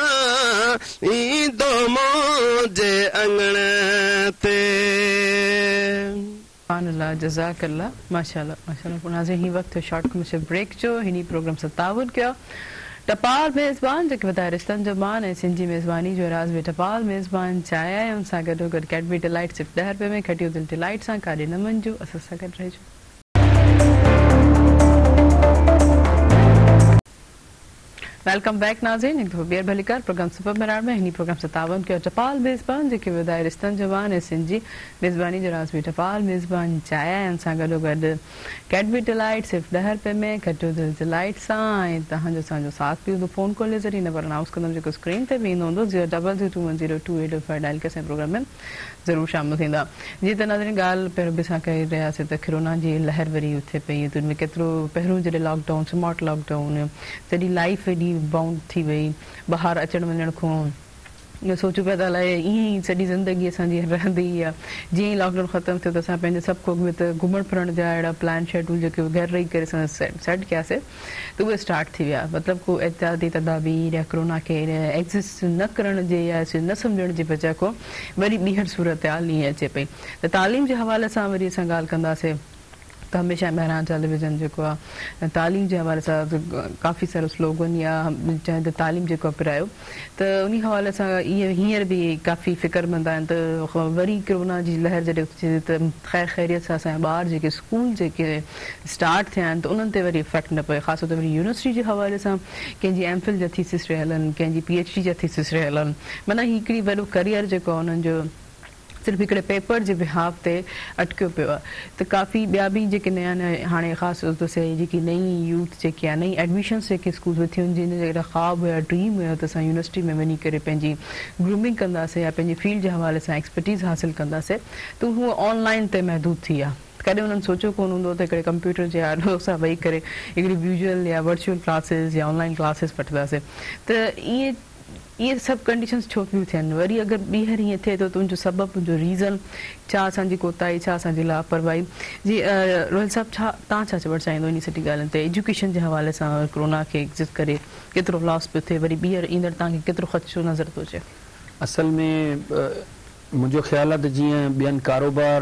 ईंदो मुंहिंजे अंगण ते। सुभान अल्लाह, जज़ाक अल्लाह, माशाअल्लाह माशाअल्लाह। पोइ नाज़रीन ही वक़्तु शॉर्ट कमर्शियल ब्रेक जो हिन प्रोग्राम सां ताउन कयो टपाल मेज़बान जेके ॿुधाए रिश्तनि जो मान ऐं सिंधी मेज़बानी जो राज़ बि टपाल मेज़बान चाहे आहे। उन सां गॾोगॾु कैडबरी डिलाइट सिर्फ़ु 10 रुपए में खटियो दिलि डिलाइट सां काॾे न वञिजो, असां सां गॾु रहिजो। Welcome back नाज़रीन, हिकु दफ़ो ॿीहर भलीकार प्रोग्राम सुपर मेहराण में हिन प्रोग्राम सां ताउन कयो टपाल मेज़बान जेके ॿुधाए रिश्तनि जो मान ऐं सिंधी मेज़बानी जो राज़ बि टपाल मेज़बान चाहे आहे। उन सां गॾोगॾु कैडबरी डिलाइट सिर्फ़ु 10 रुपए में खटियो दिलि डिलाइट सां ऐं तव्हांजो असांजो साथ बि हूंदो। फ़ोन कॉल जे ज़रिए नंबर अनाउंस कंदुमि जेको स्क्रीन ते बि ईंदो हूंदो 000210288 डायल करे असांजे प्रोग्राम में ज़रूरु शामिलु थींदा। जीअं त नाज़रीन ॻाल्हि पहिरियों बि असां करे रहियासीं त कोरोना जी लहर वरी उथे पई, त हुन में केतिरो पहिरियों जॾहिं लॉकडाउन स्मार्ट लॉकडाउन सॼी लाइफ एॾी बाउंड थी वई, ॿाहिरि अचण वञण खां इहो सोचूं पिया त अलाए ईअं ई सॼी ज़िंदगी असांजी रहंदी आहे। जीअं ई लॉकडाउन ख़तमु थियो त असां पंहिंजो सभु को त घुमण फिरण जा अहिड़ा प्लान शेड्यूल जेके घर रही करे असां सेट कयासीं त उहे स्टार्ट थी विया। मतिलबु को एहतियाती तदाबीर या कोरोना खे एग्ज़िस्ट न करण जे या न सम्झण जी वजह खां वरी ॿीहर सूरत हाल ईअं अचे पई। त तालीम जे हवाले सां वरी असां ॻाल्हि कंदासीं त हमेशा मेहरान टेलीविज़न जेको आहे तालीम जे हवाले सां काफ़ी सारो स्लोगन या चाहे त तालीम जेको आहे त उन हवाले सां इहे हींअर बि काफ़ी फ़िक्रमंद आहिनि त वरी कोरोना जी लहर जॾहिं थिए त ख़ैर ख़ैरियत सां असांजा ॿार जेके स्कूल जेके स्टार्ट थिया आहिनि त उन्हनि ते वरी इफ़ेक्ट न पए। ख़ासि तौर ते वरी यूनिवर्सिटी जे हवाले सां कंहिंजी एम फिल जा थीसिस रहियल आहिनि, कंहिंजी पी एच डी जा थीसिस रहियल आहिनि, माना हिकिड़ी वॾो करियर जेको आहे उन्हनि जो सिर्फ़ु हिकिड़े पेपर जे बिहाफ़ ते अटकियो पियो आहे। त काफ़ी ॿिया बि जेके नया नया हाणे ख़ासि तौर ते जेकी नई यूथ जेकी आहे, नई एडमिशन्स जेके स्कूल में थियूं, जिन जा ख़्वाब हुया, ड्रीम हुयो त असां यूनिवर्सिटी में वञी करे पंहिंजी ग्रूमिंग कंदासीं या पंहिंजी फील्ड जे हवाले सां एक्सपर्टीज़ हासिल कंदासीं, त उहो ऑनलाइन ते महदूद थी विया। कॾहिं उन्हनि सोचियो कोन हूंदो त हिकिड़े कंप्यूटर जे आॾो सां वेही करे हिकिड़ी विजुअल या वर्चुअल क्लासिस या ऑनलाइन क्लासिस वठंदासीं। त ईअं इहे सभु कंडीशन्स छो पियूं थियनि? वरी अगरि ॿीहर ईअं थिए थो त उनजो सबबु, उनजो रीज़न छा, असांजी कोताही छा, असांजी लापरवाही? जी रोहिल साहिबु, छा तव्हां छा चवणु चाहींदो इन सॼी ॻाल्हियुनि ते? एजुकेशन जे हवाले सां कोरोना खे एग्ज़िस्ट करे केतिरो लॉस पियो थिए, वरी ॿीहर ईंदड़ तव्हांखे केतिरो ख़दशो नज़र थो अचे? असल में منهنجو خيال آهي ته جيئن ٻين ڪاروبار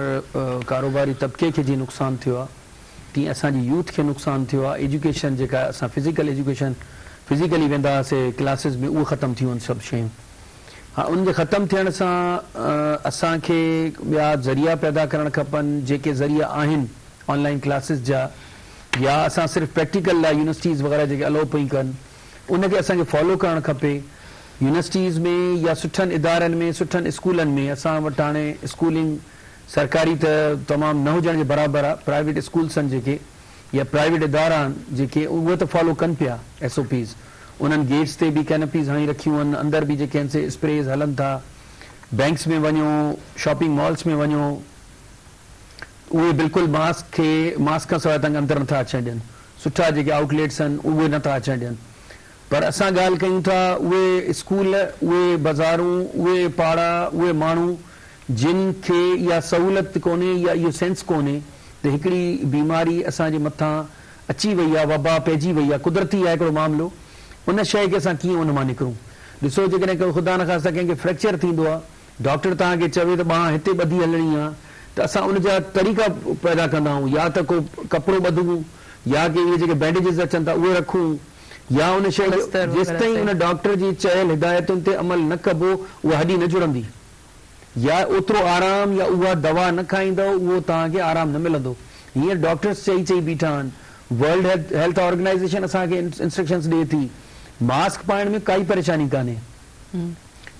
ڪاروباري طبقي کي جيئن نقصان ٿيو آهي تيئن اسان جي يوٿ کي نقصان ٿيو آهي ايجوڪيشن جيڪا اسان فزيڪل ايجوڪيشن فزيڪلي ويندا هئاسي ڪلاسز ۾ اهي ختم ٿي ويون آهن سڀ شيون ها ان جي ختم ٿيڻ سان اسان کي ٻيا ذريعا پيدا ڪرڻ کپن جيڪي ذريعا آهن آن لائن ڪلاسز جا يا اسان صرف پريڪٽيڪل لاء يونيورسٽيز وغيره جيڪي الو پئي ڪن ان کي اسان کي فالو ڪرڻ کپي يونيورسٽيز ۾ يا سٺن ادارن ۾ سٺن اسڪولن ۾ اسان وٽ هاڻي اسڪولنگ سرڪاري ته تمام نه هجڻ جي برابر آ پرائيويٽ اسڪولس آهن جيڪي يا پرائيويٽ ادارا آهن جيڪي اهي ته فالو ڪن پيا ايس او پيز انهن گيٽس تي به ڪينوپيز هڻي رکيون آهن اندر به جيڪي آهن سي اسپريز هلن ٿا بينڪس ۾ وڃو شاپنگ مالس ۾ وڃو اهي بلڪل ماسڪ کي ماسڪ کان سواء توهان کي اندر نٿا اچڻ ڏين سٺا جيڪي آئوٽ ليٽس آهن اهي نٿا اچڻ ڏين پر اسان ڳالهه ڪيون ٿا اهي اسڪول اهي بازارون اهي پاڙا اهي ماڻهو جن کي اها سهولت ڪونهي يا اهو سينس ڪونهي ته هڪڙي بيماري اسان جي مٿان اچي وئي آهي وبا پئجي وئي آهي قدرتي آهي هڪڙو معاملو ان شيء کي اسان ڪيئن ان مان نڪرون ڏسو جيڪڏهن ڪو خدا نخواسته ڪنهن کي فريڪچر ٿيندو آهي ڊاڪٽر توهان کي چوي ته ٻانهن هتي ٻڌي هلڻي آ ته اسان ان جا طريقا پيدا ڪندا آهيون يا ته ڪو ڪپڙو ٻڌون يا ڪي اهي جيڪي بينڊيجز اچن ٿا اهي رکون يا ان شيء جو پلستر وغيره جيستائين صحيح. ان ڊاڪٽر جي چيل هدايتن تي عمل نه ڪبو اها هڏي نه جڙندي يا اوترو آرام يا اها دوا نه کائيندؤ اهو توهان کي آرام نه ملندو هينئر ڊاڪٽرس چئي چئي بيٺا آهن ورلڊ هيلٿ آرگنائيزيشن اسان کي انسٽرڪشنز ڏئي ٿي ماسڪ پائڻ ۾ ڪائي پريشاني ڪانهي.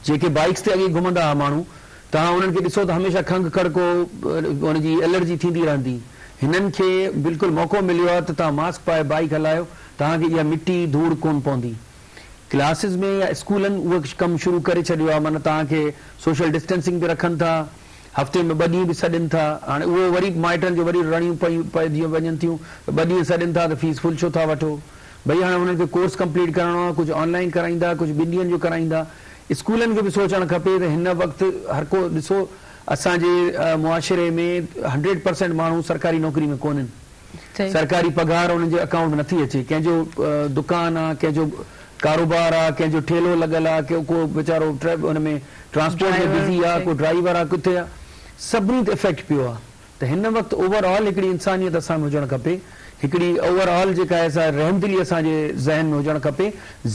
جيڪي بائيڪس تي اڳي گهمندا ها ماڻهو توهان انهن کي ڏسو ته هميشه کنگهه کڙڪو ان جي الرجي ٿيندي رهندي. هنن کي بلڪل موقعو مليو آهي ته توهان ماسڪ پائي بائيڪ هلايو توهان کي اها مٽي ڌوڙ ڪونه پوندي. ڪلاسز ۾ يا اسڪولن اهو ڪم شروع ڪري ڇڏيو آهي معنيٰ توهان کي سوشل ڊسٽنسنگ به رکن ٿا هفتي ۾ ٻه ڏينهن به سڏين ٿا هاڻي اهو وري مائٽن جو وري رڙيون پيون پئجي وڃن ٿيون ته ٻه ڏينهن سڏين ٿا ته فيس فل ڇو ٿا وٺو. ڀئي هاڻي انهن کي ڪورس ڪمپليٽ ڪرڻو آهي ڪجهه آن لائين ڪرائيندا ڪجهه ٻن ڏينهن جو ڪرائيندا اسڪولن کي به سوچڻ کپي ته هن وقت هر ڪو ڏسو اسان جي معاشري ۾ هنڊريڊ پرسينٽ ماڻهو سرڪاري نوڪري ۾ ڪونهن سرڪاري پگهار انهن جي اڪائونٽ ۾ نٿي اچي ڪنهن جو دڪان آهي ڪنهن جو ڪاروبار آهي ڪنهن جو ٺيلو لڳل آهي ڪو ويچارو ان ۾ ٽرانسپورٽ ۾ بزي آهي ڪو ڊرائيور آهي ڪٿي آهي سڀني تي افيڪٽ پيو آهي ته هن وقت اوور آل هڪڙي انسانيت اسان ۾ هجڻ کپي، هڪڙي اوور آل جيڪا آهي سا رحمدلي اسان جي ذهن ۾ هجڻ کپي،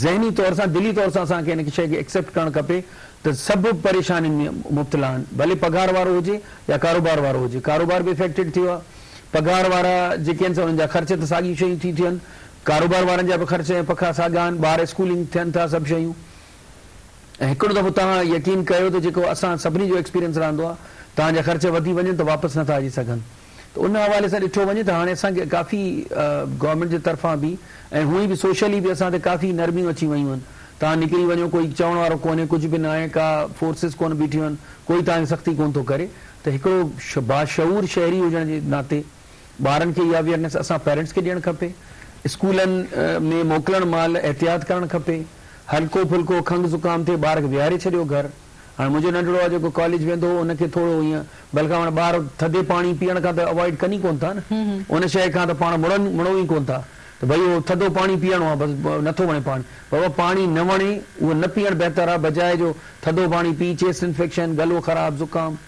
ذهني طور سان دلي طور سان اسان کي ان شيء کي ايڪسيپٽ ڪرڻ کپي ته سڀ پريشانين ۾ مبتلا آهن، ڀلي پگهار وارو هجي يا ڪاروبار وارو هجي، ڪاروبار به افيڪٽيڊ ٿيو آهي، پگهار وارا جيڪي آهن سي انهن جا خرچ ته ساڳيون شيون ٿي ٿين، ڪاروبار وارن جا به خرچ ۽ پکا ساڳا آهن، ٻار اسڪولنگ ٿين ٿا سڀ شيون. ۽ هڪڙو دفعو توهان يقين ڪيو ته جيڪو اسان سڀني جو ايڪسپيرينس رهندو آهي توهان جا خرچ وڌي وڃن ته واپس نٿا اچي سگهن ته ان حوالي سان ڏٺو وڃي ته هاڻي اسان کي ڪافي گورنمينٽ جي طرفان به ۽ هونئن به سوشلي به اسان تي ڪافي نرميون اچي ويون آهن توهان نڪري وڃو ڪوئي چوڻ وارو ڪونهي ڪجهه به ناهي ڪا فورسز ڪونه بيٺيون آهن ڪوئي توهان کي سختي ڪونه ٿو ڪري ته هڪڙو باشعور شهري هجڻ جي ناتي ٻارن کي اها اويئرنيس اسان پيرنٽس کي ڏيڻ کپي اسڪولن ۾ موڪلڻ مهل احتياط ڪرڻ کپي هلڪو ڦلڪو کنگهه زڪام ٿئي ٻار کي ويهاري ڇڏيو گهر. هاڻي منهنجو ننڍڙو آهي جيڪو ڪاليج ويندو هو ان کي ٿورو ائين بلڪه هاڻي ٻار ٿڌي پاڻي پيئڻ کان ته اوائڊ ڪن ئي ڪونه ٿا نه ان شيء کان ته پاڻ مڙن مڙون ئي ڪونه ٿا ته ڀئي اهو ٿڌو پاڻي پيئڻو آهي بس نٿو وڻي پاڻي بابا پاڻي نه وڻي اهو نه پيئڻ بهتر آهي بجاء جو ٿڌو پاڻي پي چيسٽ انفيڪشن گلو خراب زڪام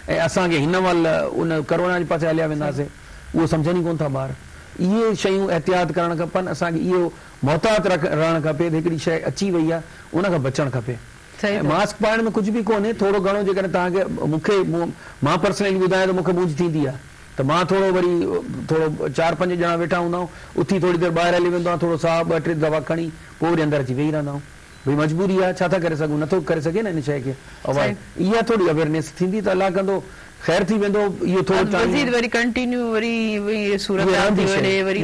۽ اسان کي هن مهل ان ڪرونا جي پاسي هليا وينداسين اهو سمجهن ئي ڪونه ٿا ٻار اهي شيون احتياط ڪرڻ کپن اسان کي اهو محتاط رهڻ کپي ته هڪڙي شيء اچي وئي آهي ان کان بچڻ کپي ۽ ماسڪ پائڻ ۾ ڪجهه به ڪونهي ٿورو گهڻو جيڪڏهن توهان کي مون کي مان پرسنلي ٻڌايان ته مون کي مونجهه ٿيندي آهي ته مان ٿورو وري ٿورو چار پنج ڄڻا ويٺا هوندا آهيون اٿي ٿوري دير ٻاهر هلي ويندو آهيان ٿورو ساهه ٻه ٽي دفعا کڻي پوء وري اندر اچي ويهي رهندا آهيون ڀئي مجبوري آهي ڇا ٿا ڪري سگهون نٿو ڪري سگهي نه ان شيء کي اوائڊ اها ٿوري اويئرنيس ٿيندي ته الله ڪندو خير ٿي ويندو اهو ٿورو ٽائيم. مزيد وري ڪنٽينيو وري اهي صورت حال ٿي وڃي وري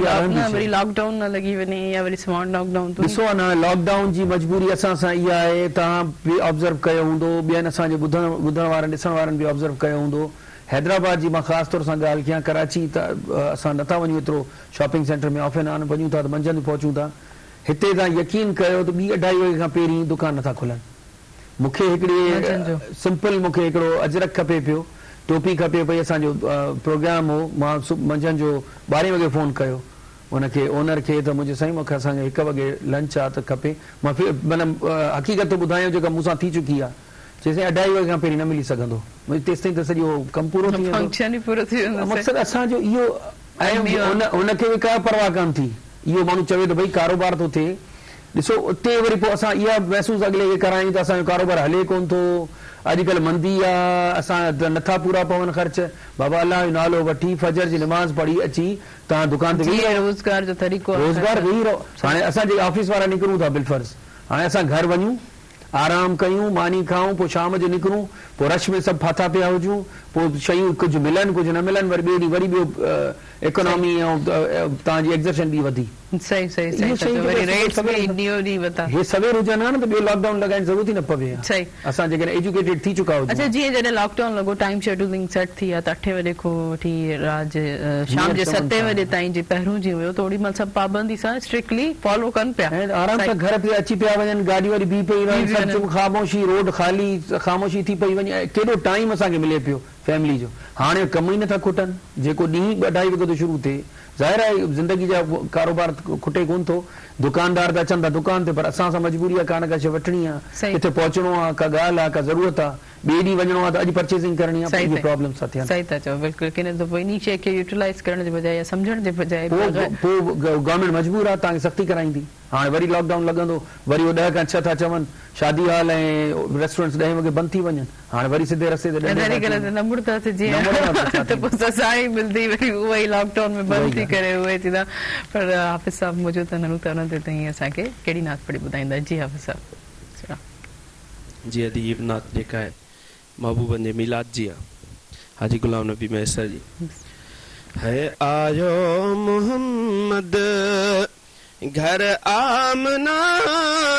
وري لاڪ ڊائون نه لڳي وڃي يا وري سمارٽ لاڪ ڊائون ٿو. ڏسو نه لاڪ ڊائون جي مجبوري اسان سان اها آهي توهان به آبزرو ڪيو هوندو ٻين اسان جي ٻڌڻ ٻڌڻ وارن ڏسڻ وارن به آبزرو ڪيو هوندو حيدرآباد جي مان خاص طور سان ڳالهه ڪيان ڪراچي ته اسان نٿا وڃون ايترو شاپنگ سينٽر ۾ آف اينڊ آن وڃون ٿا ته منجهند پهچون ٿا هتي توهان يقين ڪيو ته ٻي اڍائي وڳي کان پهرين دڪان نٿا کلن مون کي هڪڙي سمپل مون کي هڪڙو اجرڪ کپي پيو ٽوپي کپي پئي اسان جو پروگرام هو مان منجهند جو ٻارهين وڳي فون ڪيو ان کي اونر کي ته منهنجي سائين مون کي اسان کي هڪ وڳي لنچ آ ته کپي مان معنيٰ حقيقت ٿو ٻڌايان جيڪا مون سان ٿي چڪي آ. चयोसीं 2:30 वॻे खां पहिरीं न मिली सघंदो, तेसिताईं त सॼो कमु पूरो थी वेंदो, फंक्शन ई पूरो थी वेंदो। मक़सदु असांजो इहो ऐं हुनखे बि का परवाह कान थी, इहो माण्हू चवे त भई कारोबार थो थिए। ॾिसो उते वरी पोइ असां इहा महसूसु अॻिले खे करायूं त असांजो कारोबार हले कोन थो, अॼुकल्ह मंदी आहे, असां नथा पूरा पवनि ख़र्च। बाबा अलाह जो नालो वठी फजर जी नमाज़ पढ़ी अची तव्हां दुकान ते वेही रोज़गार जो तरीक़ो रोज़गार वेही रहो। हाणे असां जेके ऑफिस वारा निकिरूं था बिलफर्ज़, हाणे असां घर वञूं आराम कयूं, मानी खाऊं, पोइ शाम जो निकिरूं, पोइ रश में सभु फाथा पिया हुजूं, पोइ शयूं कुझु मिलनि कुझु न मिलनि, वरी ॿिए ॾींहुं वरी ॿियो इकोनॉमी ऐं तव्हांजी एग्ज़र्शन ॿी वधी। सही सही सही, वरी रेट्स बि ॾींहों ॾींहुं वधा। हे सवेर हुजनि हा न त ॿियो लॉकडाउन लॻाइण जी ज़रूरत ई न पवे हा। सही, असां जेकॾहिं एजुकेटेड थी चुका हुजूं। अच्छा, जीअं जॾहिं लॉकडाउन लॻो, टाइम शेड्यूलिंग सेट थी आहे त 8 वॻे खां वठी राति शाम जे 7 वॻे ताईं जे पहिरियों जीअं हुयो त ओॾी महिल सभु पाबंदी सां स्ट्रिक्टली फॉलो कनि पिया, ऐं आराम सां घर ते अची पिया वञनि, गाॾी वारी बीह पई वञे, सभु ख़ामोशी, रोड ख़ाली, ख़ामोशी थी पई वञे। केॾो टाइम असांखे मिले पियो फैमिली जो। हाणे कम ई नथा खुटनि, जेको ॾींहुं 2:30 वॻे थो शुरू थिए, ज़ाहिर आहे ज़िंदगी जा कारोबार खुटे कोन थो, दुकानदार त अचनि था दुकान ते, पर असां सां मजबूरी आहे का न का शइ वठिणी आहे, किथे पहुचणो आहे, का ॻाल्हि आहे, का ज़रूरत आहे, ॿिए ॾींहुं वञिणो आहे त अॼु परचेजिंग करणी आहे, इहे प्रॉब्लम्स था थियनि। सही था चओ, बिल्कुलु। कि न त पोइ इन शइ खे यूटिलाइज़ करण जे बजाए या सम्झण जे बजाए पोइ गवर्नमेंट मजबूर आहे तव्हांखे सख़्ती कराईंदी। हाणे वरी लॉकडाउन लॻंदो, वरी उहो 10 खां 6 था चवनि, शादी हॉल ऐं रेस्टोरेंट्स 10 वॻे बंदि थी वञनि, हाणे वरी सिधे रस्ते ते न मुड़ंदासीं जीअं त पोइ सज़ा ई मिलंदी, वरी उहा ई लॉकडाउन में बंदि थी करे उहे थींदा। पर हाफ़िज़ साहिबु मौजूदु आहिनि, हलूं था हुननि ते ताईं असांखे कहिड़ी नात पढ़ी ॿुधाईंदा। जी हाफ़िज़ साहिबु। जी अदीब नात जेका आहे महबूबनि जे मिलाद जी आहे, हाजी गुलाम नबी महेसर जी। है आयो मोहम्मद घर आमना,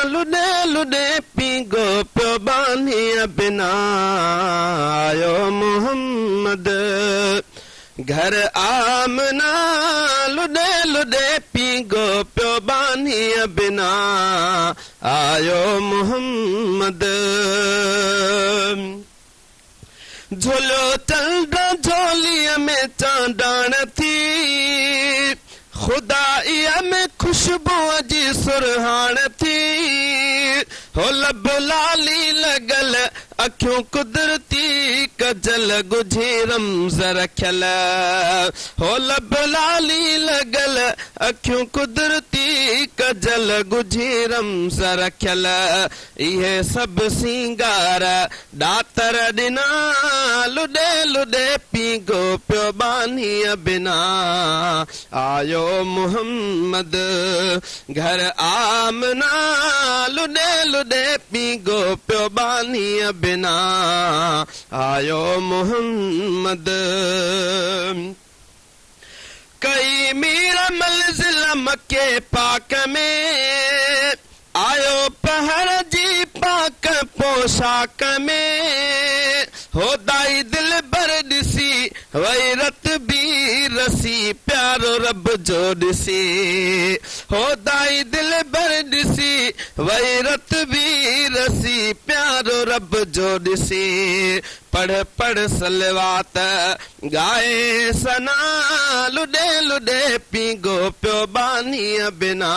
लुॾे लुॾे पींगो पियो बानीअ बिना। आयो मोहम्मद घर आमना, लुॾे लुॾे पींगो पियो बानीअ बिना। आयो मोहम्मद झोलियो चंड झोलीअ में चांडाण थी, ख़ुदाईअ में ख़ुशबूअ जी सुरहाण थी। हो लब लाली लॻल अखियूं कुदरती कजल गुझी रमज़ रखियल। हो लब लाली लॻल अखियूं कुदरती कजल गुझी रमज़ रखियल। इहे सभु सिंगार ॾातर ॾिना, लुॾे लुॾे पींगो पियो बानीअ बिना। आयो मोहम्मद घर आमना, लुॾे लुॾे पींगो पियो बानीअ बिना। आयो मोहम्मद कई मीर मंज़िल मक्के पाक में, आयो पहर जी पाक पोशाक में। हो दाई दिल भर ॾिसी वई रत बि रसी, प्यारो रब जो ॾिसी। हो दाई दिल भर ॾिसी वई रत बि रसी, प्यारो रब जो ॾिसी। पढ़ पढ़ सलवात गाए सना, लुॾे लुॾे पींगो पियो बानीअ बिना।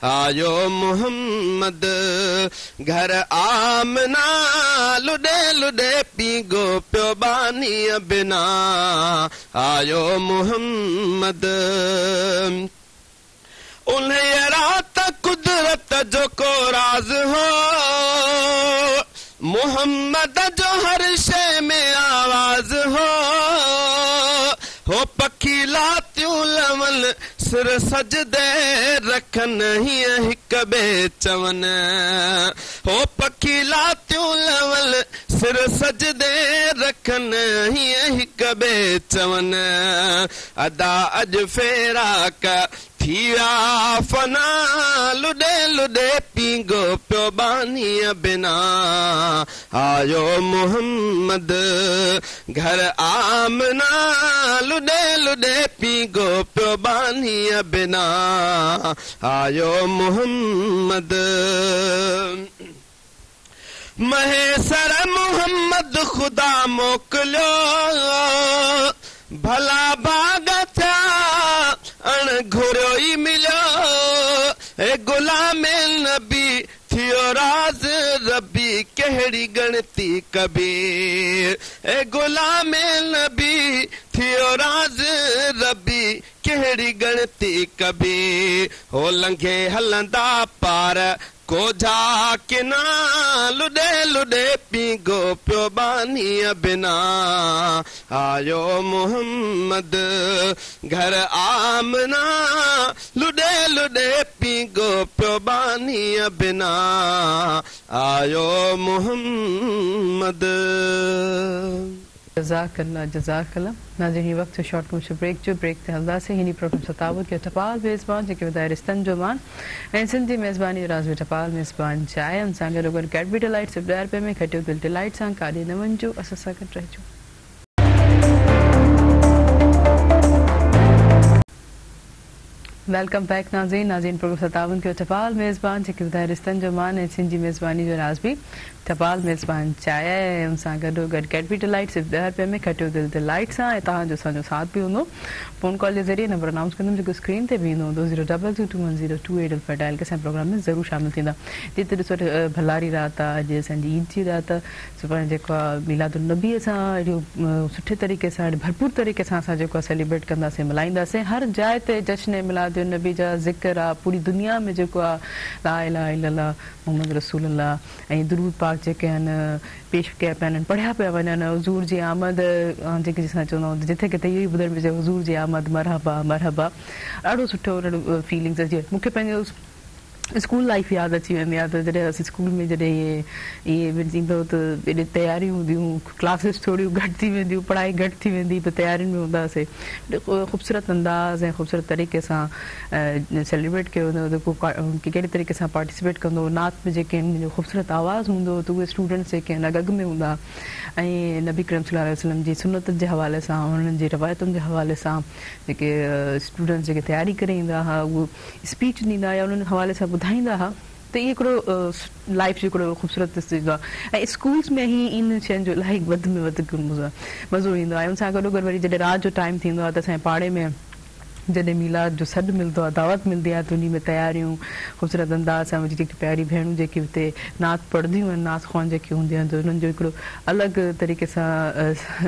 आयो मोहम्मद घर आमना, लुॾे लुॾे पींगो पियो बानीअ बिना। आयो मोहम्मद उन्हीअ राति कुदरत जो को राज़ हो, मोहम्मद जो हर शइ में आवाज़ हो। हो पखी लातियूं लवन सिर सजदे रखनि, हीअं हिक ॿिए चवनि। हो पखी लातियूं लवन सिर सजदे रखनि, हीअं हिक ॿिए चवनि। अदा अॼु फेराक थी विया फना, लुॾे लुॾे पींगो पियो बानीअ बिना। आयो मोहम्मद घर आमना, लुॾे लुॾे पींगो पियो बानीअ बिना। आयो मोहम्मद महेसर मोहम्मद ख़ुदा मोकिलियो, भला भाग थिया अण घुरियो ई मिलियो। ए गुलाम नबी थियो राज़ रबी, कहिड़ी ॻणती कबी। ए गुलाम नबी थियो राज़ रबी कहिड़ी ॻणती कबी। हो लंघे हलंदा पार कोझा किना लुॾे लुॾे पींगो पियो बानीअ बिना। आयो मोहम्मद घर आमना लुॾे लुॾे पींगो पियो बानीअ बिना। आयो मोहम्मद। जज़ाकल्लाह जज़ाकल्लाह। नाज़रीन ही वक़्त शॉर्ट कमर्शियल ब्रेक जो ब्रेक ते हलंदासीं। हिन प्रोग्राम सतावत कयो टपाल मेज़बान जेके ॿुधाए रिश्तनि जो मान ऐं सिंधी मेज़बानी जो राज़ टपाल मेज़बान चाय उन सां गॾोगॾु कैडबरी डिलाइट सिर्फ़ 10 रुपए में खटियो दिल डिलाइट सां काॾे न वञिजो, असां सां गॾु रहिजो। Welcome back नाज़रीन। नाज़रीन प्रोग्राम सतावन कयो टपाल मेज़बान जेके ॿुधाए रिश्तनि जो मान ऐं सिंधी मेज़बानी जो राज़ बि टपाल मेज़बान चाय ऐं उन सां गॾोगॾु कैडबरी डिलाइट सिर्फ़ 10 रुपए में खटियो दिल डिलाइट सां ऐं तव्हांजो असांजो साथ बि हूंदो। फ़ोन कॉल जे ज़रिए नंबर अनाउंस कंदुमि जेको स्क्रीन ते बि ईंदो हूंदो 022210228 पर डायल करे असांजे प्रोग्राम में ज़रूरु शामिलु थींदा। जिते ॾिसो भलारी राति आहे, अॼु असांजी ईद जी राति आहे, सुभाणे जेको आहे मीलादुल नबी असां अहिड़ो सुठे तरीक़े सां भरपूर तरीक़े सां असां जेको आहे सेलिब्रेट कंदासीं, मल्हाईंदासीं। हर जाइ ते जश्न मिलादुल नबी जा ज़िक्र आहे, पूरी दुनिया में जेको आहे ला इलाहा इल्लल्लाह मोहम्मद रसूलुल्लाह ऐं दुरूद पाक जेके आहिनि पेश कया पिया आहिनि, पढ़िया पिया वञनि। हुज़ूर जी आमद जेके असां चवंदा आहियूं जिथे किथे इहो ई ॿुधण पियो अचे हुज़ूर जी आमद मरहबा मरहबा। ॾाढो सुठो ॾाढो फीलिंग्स अची वई। मूंखे पंहिंजो स्कूल लाइफ यादि अची वेंदी आहे त जॾहिं असीं स्कूल में जॾहिं इहे इहे ईंदो त एॾी तयारियूं हूंदियूं, क्लासिस थोरियूं घटि थी वेंदियूं, पढ़ाई घटि थी वेंदी, पोइ तयारियुनि में हूंदा हुआसीं। ख़ूबसूरत अंदाज़ ऐं ख़ूबसूरत तरीक़े सां सेलिब्रेट कयो वेंदो हो, कहिड़े तरीक़े सां पार्टिसिपेट कंदो। नात में जेके आहिनि ख़ूबसूरत आवाज़ हूंदो त उहे स्टूडेंट्स जेके आहिनि अॻु अॻु में हूंदा ऐं नबी करम सल्लल्लाहु अलैहि वसल्लम जी सुन्नतनि जे हवाले सां उन्हनि जी रिवायतुनि जे हवाले सां जेके स्टूडेंट्स जेके तयारी करे ईंदा हुआ उहो स्पीच ॾींदा या उन्हनि हवाले सां ॿुधाईंदा हुआ। त इहो हिकिड़ो लाइफ जो हिकिड़ो ख़ूबसूरत ईंदो आहे ऐं स्कूल्स में ई इन शयुनि जो इलाही वधि में वधि मज़ो ईंदो आहे। उन सां गॾोगॾु वरी जॾहिं राति जो टाइम थींदो आहे त असांजे पाड़े में जॾहिं मीलाद जो सॾु मिलंदो आहे, दावत मिलंदी आहे त उन में तयारियूं ख़ूबसूरत अंदाज़ सां मुंहिंजी जेकी प्यारी भेणूं जेकी हुते नात पढ़ंदियूं आहिनि, नात ख़्वान जेकी हूंदियूं आहिनि त उन्हनि जो हिकिड़ो अलॻि तरीक़े सां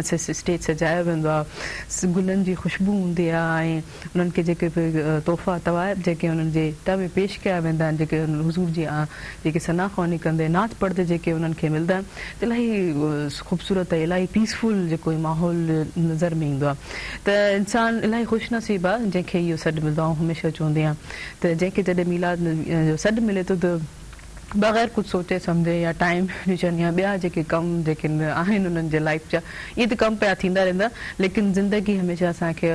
स्टेज सजायो वेंदो आहे, गुलनि जी ख़ुशबू हूंदी आहे ऐं उन्हनि खे जेके बि तोहफ़ा तवाइब जेके उन्हनि जे ट में पेश कया वेंदा आहिनि, जेके हुज़ूर जी जेके सना ख़्वानी कंदे नात पढ़ंदे जेके उन्हनि खे मिलंदा आहिनि त इलाही ख़ूबसूरत ऐं इलाही पीसफुल जेको माहौल नज़र में ईंदो आहे। त इंसान इलाही ख़ुशि नसीब आहे जंहिंखे इहो सॾु मिलंदो आहे। हमेशह चवंदी आहियाँ त जंहिंखे जॾहिं मीलाद जो सॾु मिले थो त बग़ैर कुझु सोचे सम्झे या टाइम हुजनि या ॿिया जेके कम जेके आहिनि उन्हनि जे लाइफ जा इहे त कमु पिया थींदा रहंदा, लेकिन ज़िंदगी हमेशह असांखे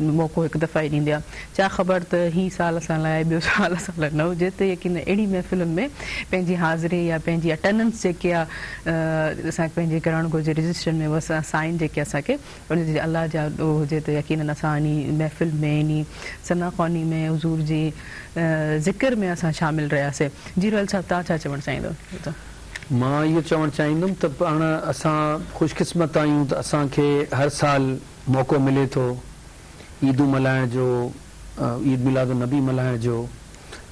मौक़ो हिकु दफ़ा ई ॾींदी आहे। छा ख़बर त हीउ साल असां लाइ ॿियो साल असां लाइ न हुजे त यकीन अहिड़ी महफ़िलुनि में पंहिंजी हाज़िरी या पंहिंजी अटेंडेंस जेकी आहे असांखे पंहिंजी करणु घुरिजे, रजिस्टर में उहा साइन जेके असांखे उन अलाह जा हुजे त यकीनन असां इन महफ़िल में इन सना ख़्वानी में हुज़ूर जी ज़िक्र में असां शामिल रहियासीं। जी रोहिल साहिबु, तव्हां छा चवणु चाहींदो? मां इहो चवणु चाहींदुमि त पाण असां ख़ुशकिस्मत आहियूं त असांखे हर साल मौक़ो मिले थो ईदूं मल्हाइण जो, ईद मिलाद नबी मल्हाइण जो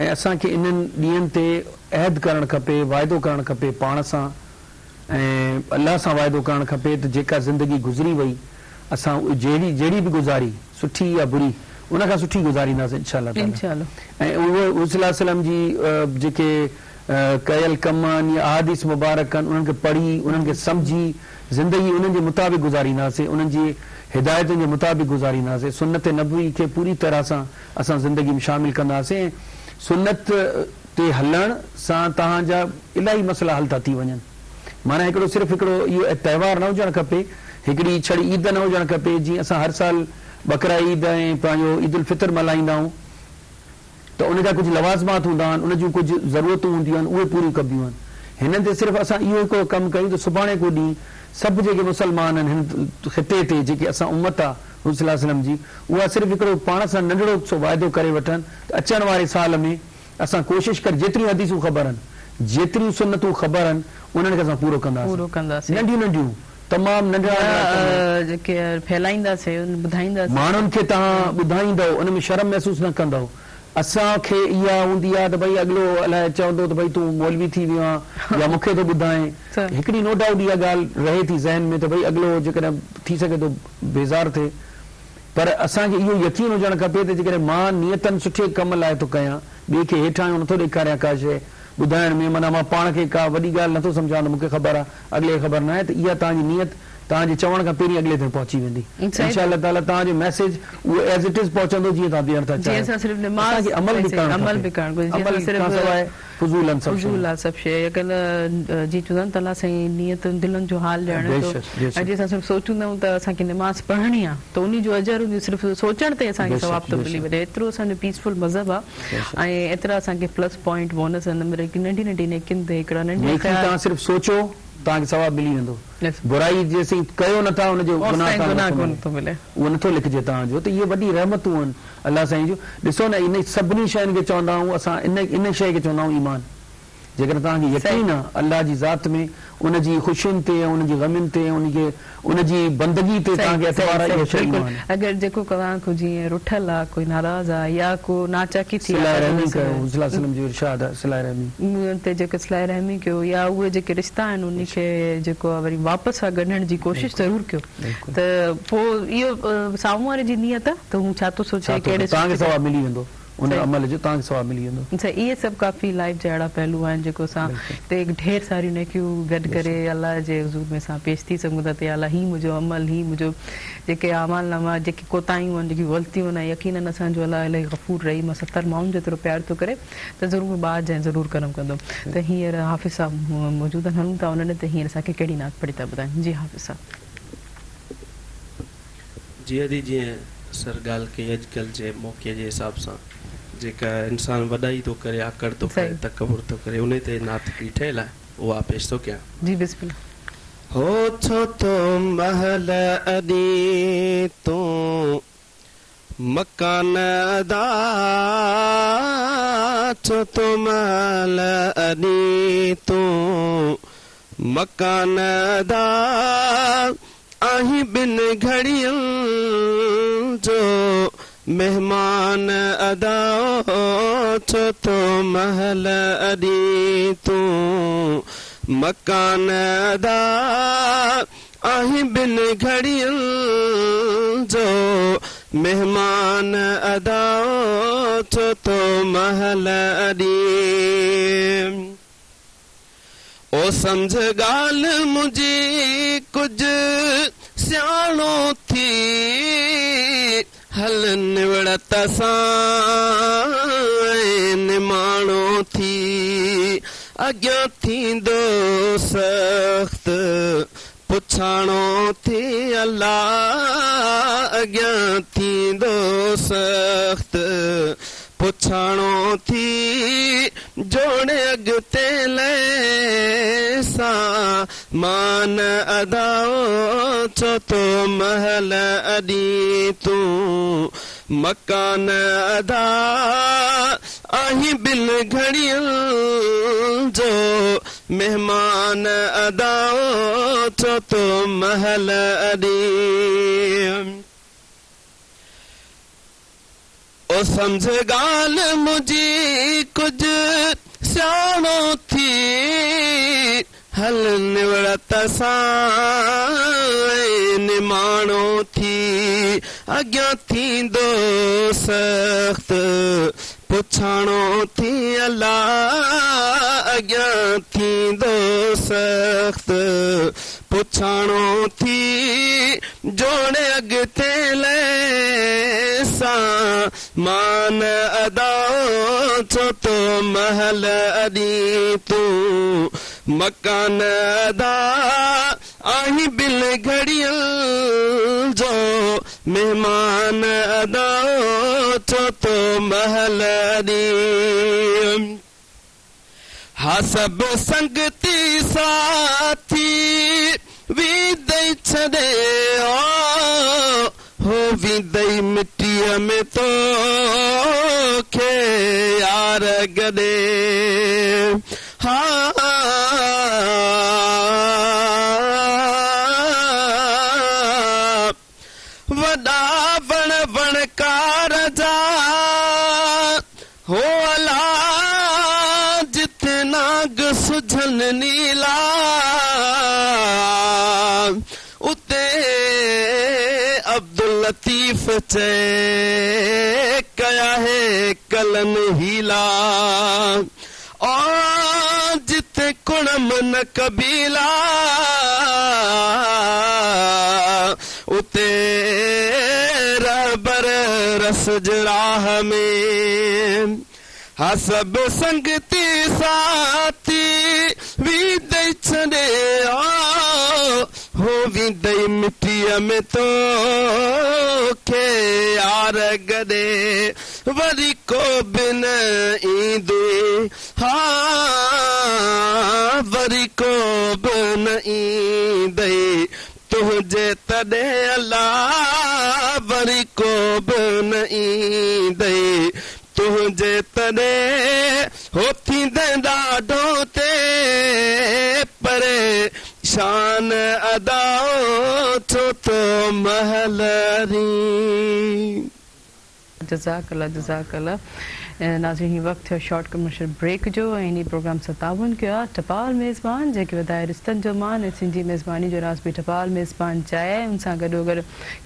ऐं असांखे इन्हनि ॾींहंनि ते अहद करणु खपे, वाइदो करणु खपे पाण सां ऐं अलाह सां वाइदो करणु खपे त जेका ज़िंदगी गुज़री वई असां जहिड़ी जहिड़ी बि गुज़ारी, सुठी या बुरी, उन खां सुठी गुज़ारींदासीं इंशाअल्लाह ताला। ऐं उहो सल्लल्लाहु जी जेके कयल कम आहिनि या अहादीस मुबारक आहिनि उन्हनि खे पढ़ी उन्हनि खे सम्झी ज़िंदगी उन्हनि जे मुताबिक़ गुज़ारींदासीं, उन्हनि जी हिदायतुनि जे मुताबिक़ गुज़ारींदासीं। सुन्नत नबी खे पूरी तरह सां असां ज़िंदगी में शामिल कंदासीं। सुन्नत ते हलण सां तव्हांजा इलाही मसइला हल था थी वञनि। माना हिकिड़ो सिर्फ़ु हिकिड़ो इहो त्योहार न हुजणु खपे, हिकिड़ी छड़ी ईद न हुजणु खपे। जीअं असां हर साल बकरा ईद ऐं पंहिंजो ईद उल फितर मल्हाईंदा आहियूं त उनजा कुझु लवाज़मात हूंदा आहिनि, उन जूं कुझु ज़रूरतूं हूंदियूं आहिनि, उहे पूरियूं कबियूं आहिनि। हिननि ते सिर्फ़ु असां इहो हिकिड़ो कमु कयूं त सुभाणे को ॾींहुं सभु जेके मुसलमान आहिनि हिन ख़िते ते, जेके असां उमत आहे हुज़ूर सल्लल्लाहु जी, उहा सिर्फ़ु हिकिड़ो पाण सां नंढड़ो सो वाइदो करे वठनि त अचण वारे साल में असां कोशिशि करे जेतिरियूं हदीसूं ख़बर आहिनि, जेतिरियूं सुन्नतूं ख़बर आहिनि, उन्हनि खे असां पूरो कंदासीं। नंढियूं नंढियूं तमामु नंढड़ा जेके फैलाईंदासीं, ॿुधाईंदासीं माण्हुनि खे, तव्हां ॿुधाईंदव, उन में शर्म महसूसु न कंदव। असांखे इहा हूंदी आहे त भई अॻिलो अलाए चवंदो त भई तूं मौलवी थी वियो आहीं या मूंखे थो ॿुधाए। हिकिड़ी नो डाउट इहा ॻाल्हि रहे थी ज़हन में त भई अॻिलो जेकॾहिं थी सघे थो बेज़ार थिए, पर असांखे इहो यकीन हुजणु खपे त जेकॾहिं मां नियतनि सुठे कम लाइ थो कयां, ॿिए खे हेठां नथो ॾेखारियाँ का शइ ॿुधाइण में, माना मां पाण खे का वॾी ॻाल्हि नथो सम्झां त मूंखे ख़बर आहे अॻिले खे ख़बर न आहे, त इहा तव्हांजी नीयत तव्हांजे चवण खां पहिरीं अॻिले ताईं पहुची वेंदी। इंशा-अल्लाह ताला तव्हांजो मैसेज उहो एज़ it is पहुचंदो जीअं तव्हां ॾियण था चाहियो। सिर्फ़ नमाज़ अमल बि करणु अमल बि करणु घुरिजे, अमल खां सवाइ फुज़ूल आहिनि सभु फुज़ूल आहे सभु शइ। अॼुकल्ह जीअं चवंदा आहिनि त अलाह साईं नीयत दिलनि जो हाल ॼाणे थो। ऐं असां सिर्फ़ सोचूंदा आहियूं त असांखे नमाज़ पढ़णी आहे त उन जो अजर सिर्फ़ु सोचण ते असांखे सवाब थो मिली वञे। एतिरो असांजो पीसफुल मज़हब आहे ऐं एतिरा असांखे प्लस पॉइंट बोनस आहिनि। नंढी नंढी नेकियुनि ते हिकिड़ा नंढी तव्हां सिर्फ़ु सोचो तव्हांखे सवाब मिली वेंदो। बुराई जेसीं कयो नथा उनजो गुनाह कोन थो मिले, उहो नथो लिखिजे तव्हांजो। त इहे वॾी रहमतूं आहिनि अलाह साईं जूं। ॾिसो न इन सभिनी शयुनि खे चवंदा आहियूं असां, इन इन शइ खे चवंदा आहियूं ईमान। जेकॾहिं तव्हांखे यकीन आहे अलाह जी ज़ात में, उनजी ख़ुशियुनि ते, उनजी ग़मियुनि ते, उनखे उनजी बंदगी ते तव्हांखे एतबार आहे, इहा शइ ईमान। अगरि जेको तव्हां को जीअं रुठल आहे, कोई नाराज़ आहे या को नाचाकी थी सिलाए रहमी कयो, हुज़ूर सल्लल्लाहु जो इरशाद आहे सिलाए रहमी ते जेको सिलाए रहमी कयो या उहे जेके रिश्ता आहिनि उनखे जेको आहे वरी वापसि सां ॻंढण जी कोशिशि ज़रूरु कयो त पोइ इहो साम्हूं वारे जी नीयत आहे त हू छा थो सोचे कहिड़े तव्हांखे सवाब मिली वेंदो, उन अमल जो तव्हांखे सवाब मिली वेंदो। अच्छा, इहे सभु काफ़ी लाइफ जा अहिड़ा पहलू आहिनि जेको असां ते ढेर सारियूं नेकियूं गॾु करे अलाह जे हुज़ूर में असां पेश थी सघूं था त अलाह ही मुंहिंजो अमल, ही मुंहिंजो जेके आमाल नामा जेके कोताहियूं आहिनि, जेकी ग़लतियूं आहिनि, यकीनन असांजो अलाह इलाही गफ़ूर रहीम आहे, 70 माण्हुनि जेतिरो प्यार थो करे त ज़रूरु बाज ऐं ज़रूरु करम कंदो। त हींअर हाफ़िज़ साहिबु मौजूदु आहिनि, हलूं था उन्हनि ते हींअर असांखे कहिड़ी नात पढ़ी था ॿुधाइनि। जी हाफ़िज़ साहिबु। जी अदी, जीअं सर ॻाल्हि कई अॼुकल्ह जे मौक़े जे हिसाब सां जेका इंसान वॾाई थो करे, आकड़ थो करे, तकबुर थो करे, उन ते नात हिकिड़ी ठहियल आहे, उहा पेश थो कयां। जी बिस्मिल्लाह। हो छो थो महल अॾी तूं मकान अदा, छो थो महल अॾी तूं मकान अदा, आहीं ॿिनि घड़ियुनि जो मेहमान अदा, छो थो महल अॾी तूं मकान अदा, आहीं ॿिनि घड़ियुनि जो मेहमान अदा, छो थो महल अॾी। ओ सम्झ ॻाल्हि मुंहिंजी कुझु सियाणो थी, हल निवड़त सां निमाणो थी, अॻियां थींदो सख़्त पुछाणो थी अलाह, अॻियां थींदो सख़्त पुछाणो थी, जोड़े अॻिते लए सां मान अदा, छो थो महल अॾी तूं मकान अदा, आहीं ॿिनि घड़ियुनि जो मेहमान अदा, छो थो महल अॾी। ओ सम्झ ॻाल्हि मुंहिंजी कुझु सियाणो थी, हल निवड़त सां निमाणो थी, अॻियां थींदो सख़्त पुछाणो थी अलाह, अॻियां थींदो सख़्त पुछाणो थी, जोड़े अॻिते लए सां मान अदा, छो थो महल अॾी तूं मकान अदा, आहीं ॿिनि घड़ियुनि जो मेहमान अदा, छो थो महल अॾी। हा सभु संगती साथी वेंदई छॾे, हो वेंदई मिटीअ में तोखे यार गॾे, हा वॾा वण वणकार जा لطيف چئي ڪيا هيڪلن حيلا او جتي ڪڙم نه قبيلا اتي رهبر رسج راهه ۾. ها سڀ سنگتي ساٿي ويندئي ڇڏي هو ويندئي مٽيءَ ۾ توکي يار گڏي وري ڪو به نه ايندئي ها وري ڪو به نه ايندئي تنهنجي تڏي الله وري ڪو به نه ايندئي تنهنجي تڏي هو ٿيندي ڏاڍو تي پريشان ادا ڇو ٿو محل ري. جزاڪ الله جزاڪ الله ناظرين هي وقت ٿيو شارٽ ڪمرشل بريڪ جو ۽ انهي پروگرام سان تعاون ڪيو آهي ٽپال ميزبان جيڪي وڌائي رشتن جو مان ۽ سنڌي ميزباني جو راز به ٽپال ميزبان چاء ۽ ان سان گڏو گڏ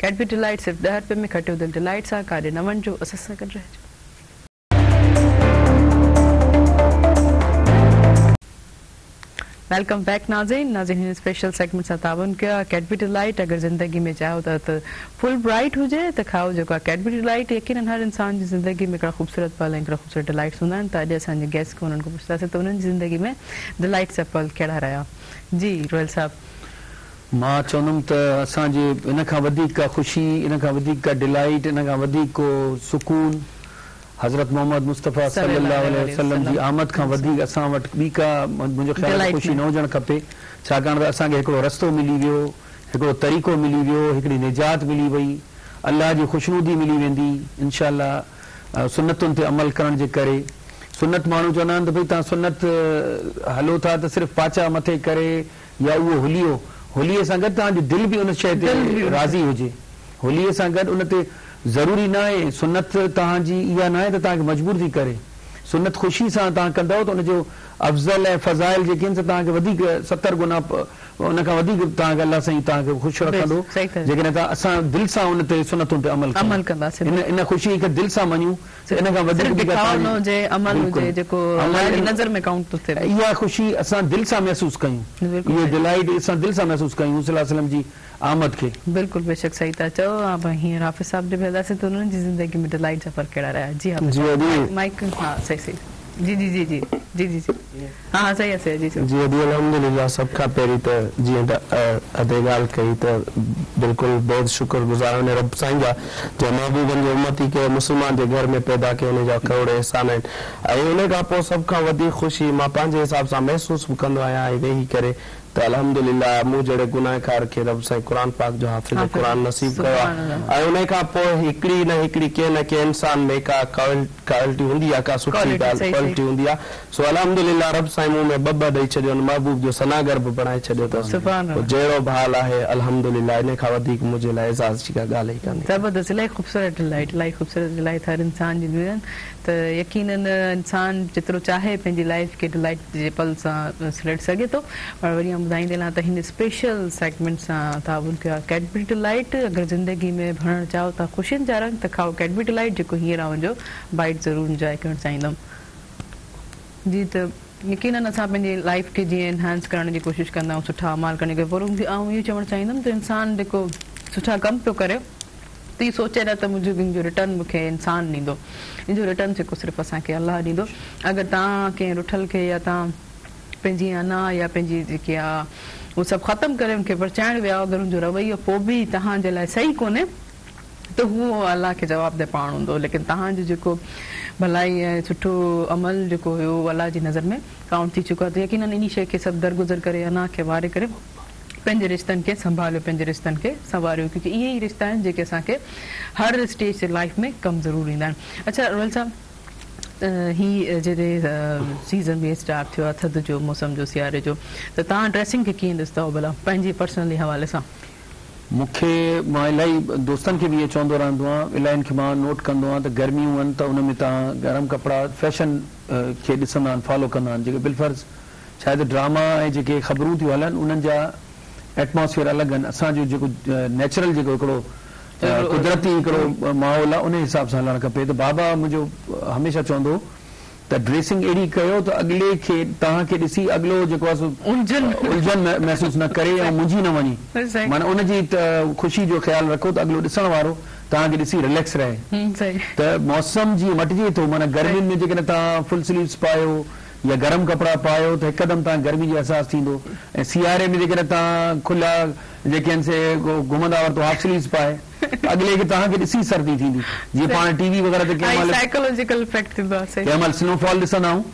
ڪيڊبري ڊيلائٽ صرف ڏهه رپين ۾ کٽيو دل ڊيلائٽ سان ڪاڏي نه وڃجو اسان سان گڏ رهجو. Welcome back ناظرين ناظرين هن اسپيشل سيگمينٽ سان تعاون ڪيو آهي ڪيڊبري ڊيلائٽ اگر زندگي ۾ چاهيو ٿا ته فل برائٽ هجي ته کائو جيڪو آهي ڪيڊبري ڊيلائٽ يقينن هر انسان جي زندگي ۾ هڪڙا خوبصورت پل ۽ هڪڙا خوبصورت ڊيلائٽس هوندا آهن ته اڄ اسان جي گيسٽ کان انهن کان پڇنداسين ته انهن جي زندگي ۾ ڊيلائٽس جا پل ڪهڙا رهيا جي روحيل صاحب. مان چوندم ته اسان جي ان کان وڌيڪ ڪا خوشي ان کان وڌيڪ ڪا ڊيلائٽ ان کان وڌيڪ ڪو سڪون حضرت محمد مصطفيٰ صلي الله عليه وسلم جي آمد کان وڌيڪ اسان وٽ ٻي ڪا منهنجي خيال ۾ خوشي نه هجڻ کپي ڇاڪاڻ ته اسان کي هڪڙو رستو ملي ويو هڪڙو طريقو ملي ويو هڪڙي نجات ملي وئي الله جي خوشنودي ملي ويندي انشاء الله سنتن تي عمل ڪرڻ جي ڪري سنت ماڻهو چوندا آهن ته ڀئي توهان سنت هلو ٿا ته صرف پاچا مٿي ڪري يا اهو حليو حليي سان گڏ توهان جو دل به ان شيء تي راضي هجي حليي سان گڏ ان تي ضروري ناهي سنت توهان جي اها ناهي ته توهان کي مجبور ٿي ڪري سنت خوشي سان توهان ڪندؤ ته ان جو افضل ۽ فضائل جيڪي آهن سي توهان کي وڌيڪ ستر گنا ان کان وڌيڪ توهان کي الله سائين توهان کي خوش رکندو جيڪڏهن توهان اسان دل سان ان تي سنتن تي عمل ڪيون ان خوشي کي دل سان مڃون ته ان کان وڌيڪ صرف ڏيکاء نه هجي عمل هجي جيڪو الله جي نظر ۾ ڪائونٽ ٿو ٿئي. اها خوشي اسان دل سان محسوس ڪيون اهو ڊلائيٽ اسان دل سان محسوس ڪيون صلي الله عليه وسلم جي آمد کي. بلڪل بيشڪ صحيح ٿا چئو هينئر حافظ صاحب ڏي به هلنداسين ته انهن جي زندگي ۾ ڊلائيٽ جا پل ڪهڙا رهيا جي حافظ صاحب مائيڪ ها صحيح صحيح جي جي جي جي جي جي جي ها ها صحيح آهي صحيح آهي جي جي ادي الحمدلله سڀ کان پهرين ته جيئن ته ادي ڳالهه ڪئي ته بلڪل بيحد شڪر گذار آهيون رب سائين جا جنهن محبوبن جو امتي ڪيو مسلمان جي گهر ۾ پيدا ڪيو ان جا ڪروڙ احسان آهن ۽ ان کان پوء سڀ کان وڌيڪ خوشي مان پنهنجي حساب سان محسوس به ڪندو آهيان ۽ ويهي ڪري ته الحمدلله مون جهڙي گناهگار کي رب سائين قرآن پاڪ جو حافظ قرآن نصيب ڪيو آهي ۽ انهي کان پوء هڪڙي نه هڪڙي ڪنهن نه ڪنهن انسان ۾ ڪا ڪوالٽي هوندي آهي ڪا سٺي ڳالهه ڪوالٽي هوندي آهي سو الحمدلله رب سائين مون ۾ ٻه ٻه ڏئي ڇڏيو آهن محبوب جو ثناگر به بڻائي ڇڏيو اٿس پوء جهڙو به حال آهي الحمدلله انهي کان وڌيڪ منهنجي لاء اعزاز جي ڪا ڳالهه ئي ڪانهي. زبردست الاهي خوبصورت ڊلائٽ الاهي خوبصورت ڊلائٽ هر انسان جي هونديون آهن ته يقينن انسان جيترو چاهي پنهنجي لائيف کي ڊلائٽ جي پل سان سليٽ سگهي ٿو پر وري آئون ٻڌائيندي هلان ته هن اسپيشل سيگمينٽ سان تعاون ڪيو آهي ڪيڊبري ڊلائٽ اگر زندگي ۾ ڀرڻ چاهو ٿا خوشين جا رنگ ته کائو ڪيڊبري ڊلائٽ جيڪو هينئر آئون جو بائيٽ ضرور انجواء ڪرڻ چاهيندم جي ته يقينن اسان پنهنجي لائيف کي جيئن انهانس ڪرڻ جي ڪوشش ڪندا آهيون سٺا اعمال ڪرڻ جي پر آئون اهو چوڻ چاهيندم ته انسان جيڪو سٺا ڪم پيو ڪري ته اهو سوچي نه ته منهنجو ان جو ريٽرن مون کي انسان ڏيندو ان جو ريٽرن جيڪو صرف اسان کي الله ڏيندو اگر توهان ڪنهن رٺل کي يا توهان پنهنجي انا يا پنهنجي جيڪي آ اهو سڀ ختم ڪري ان کي پرچائڻ ويا اگر ان جو رويو پوء به توهان جي لاء صحيح ڪونهي ته هو الله کي جوابده پاڻ هوندو ليڪن توهان جو جيڪو ڀلائي ۽ سٺو عمل جيڪو هيو اهو الله جي نظر ۾ ڪائونٽ ٿي چڪو آهي ته يقينن انهي شيء کي سڀ درگذر ڪري انا کي واري ڪري پنهنجي رشتن کي سنڀاليو پنهنجي رشتن کي سنواريو ڪيونڪه اهي ئي رشتا آهن جيڪي اسان کي هر اسٽيج تي لائف ۾ ڪم ضرور ايندا آهن اڇا روحيل صاحب هي جڏهن سيزن به اسٽارٽ ٿيو آهي ٿڌ جو موسم جو سياري جو ته توهان ڊريسنگ کي ڪيئن ڏسندا آهيو ڀلا پنهنجي پرسنلي حوالي سان. مون کي مان الاهي دوستن کي به اهو چوندو رهندو آهيان الاهين کي مان نوٽ ڪندو آهيان ته گرميون آهن ته ان ۾ توهان گرم ڪپڙا فيشن کي ڏسندا آهن فالو ڪندا آهن جيڪي بالفرض ڇا آهي ته ڊراما ۽ جيڪي خبرون ٿيون هلن انهن جا ايٽماسفيئر الڳ آهن اسان جو جيڪو نيچرل جيڪو هڪڙو قدرتي هڪڙو ماحول آهي ان حساب سان هلڻ کپي ته بابا منهنجو هميشه چوندو هو ته ڊريسنگ اهڙي ڪيو ته اڳلي کي توهان کي ڏسي اڳلو جيڪو آهي سو الجهن محسوس نه ڪري ۽ منجهي نه وڃي معنيٰ ان جي خوشي جو خيال رکو ته اڳلو ڏسڻ وارو توهان کي ڏسي رليڪس رهي ته موسم جيئن مٽجي ٿو معنيٰ گرمين ۾ جيڪڏهن توهان فل سليوز پايو يا گرم ڪپڙا پايو ته هڪدم توهان کي گرمي جو احساس ٿيندو ۽ سياري ۾ جيڪڏهن توهان کلا جيڪي آهن سي گهمندا ورتو هاف سليوز پائي ته اڳلي کي توهان کي ڏسي سردي ٿيندي جيئن پاڻ ٽي وي وغيره تي ڪنهن مهل سائيڪالاجيڪل افيڪٽ ٿيندو آهي ڪنهن مهل سنو فال ڏسندا آهيون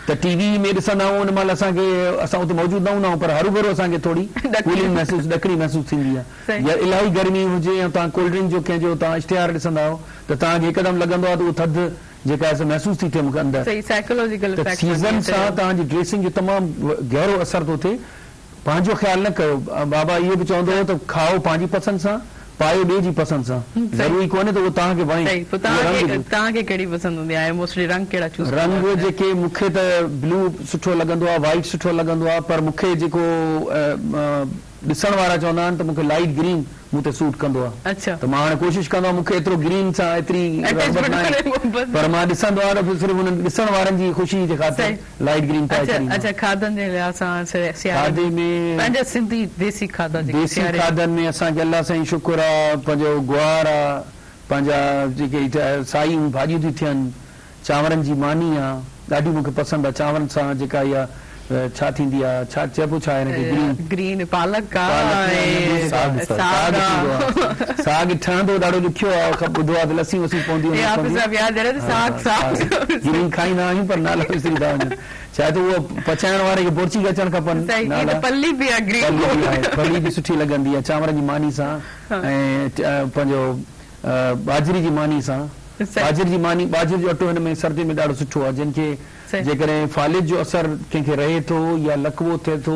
ته ٽي وي ۾ ڏسندا آهيون ان مهل اسان کي اسان اتي موجود نه هوندا آهيون پر هروڀرو اسان کي ٿوري ڪولنگ محسوس ڏڪڻي محسوس ٿيندي آهي يا الاهي گرمي هجي ۽ توهان ڪولڊ ڊرنڪ جو ڪنهن جو توهان اشتهار ڏسندا آهيو ته توهان کي هڪدم لڳندو آهي ته اهو ٿڌ جيڪا آهي سا محسوس ٿي ٿئي مون کي اندر ته سيزن سان توهان جي ڊريسنگ جو تمام گهرو اثر ٿو ٿئي پنهنجو خيال نه ڪيو بابا اهو به چوندو هو ته کائو پنهنجي پسند سان پايو ٻئي جي پسند سان ضروري ڪونهي ته اهو توهان کي وڻي صحيح پوء توهان کي توهان کي ڪهڙي پسند هوندي آهي موسٽلي رنگ ڪهڙا چوز ڪندا آهيو رنگ جيڪي مون کي ته بلو سٺو لڳندو آهي وائيٽ سٺو لڳندو آهي پر مون کي جيڪو ڏسڻ وارا چوندا آهن ته مون کي لائيٽ گرين مون تي سوٽ ڪندو آهي ته مان هاڻي ڪوشش ڪندو آهيان مون کي ايترو گرين سان ايتري رغبت ناهي پر مان ڏسندو آهيان ته صرف انهن ڏسڻ وارن جي خوشي جي خاطر لائيٽ گرين پائي ڇڏيندو آهيان. اڇا کاڌن جي لحاظ سان سياري ۾ پنهنجا سنڌي ديسي کاڌا جيڪي ديسي کاڌن ۾ اسان کي الله سائين شڪر آهي پنهنجو گوار آهي پنهنجا جيڪي سايون ڀاڄيون ٿيون ٿين چانورن جي ماني آ ڏاڍي مونکي پسند آ چانورن سان جيڪا اها ڇا ٿيندي آ ڇا چئبو ڇا آهي هن کي گرين. گرين پالڪ آ ۽ ساڳ ساڳ ٿيندو آ ساڳ ٺهندو ڏاڍو ڏکيو آ ٻڌو آ ته لسي وسي پوندي هن ۾ پوندي صاحب ياد رهي ساڳ ساڳ گرين کائيندا آهيون پر نالا وسري ٿا وڃن ڇا ته اهو پچائڻ واري کي بورچي کي اچڻ کپن نالا پلي به آ گرين پلي به آهي پلي به سٺي لڳندي آ چانورن جي ماني سان ۽ پنهنجو ٻاجهري جي ماني سان ٻاجهري جي ماني ٻاجهري جو اٽو هن ۾ سردي ۾ ڏاڍو سٺو آهي جن کي جيڪڏهن فالج جو اثر ڪنهن کي رهي ٿو يا لقوو ٿئي ٿو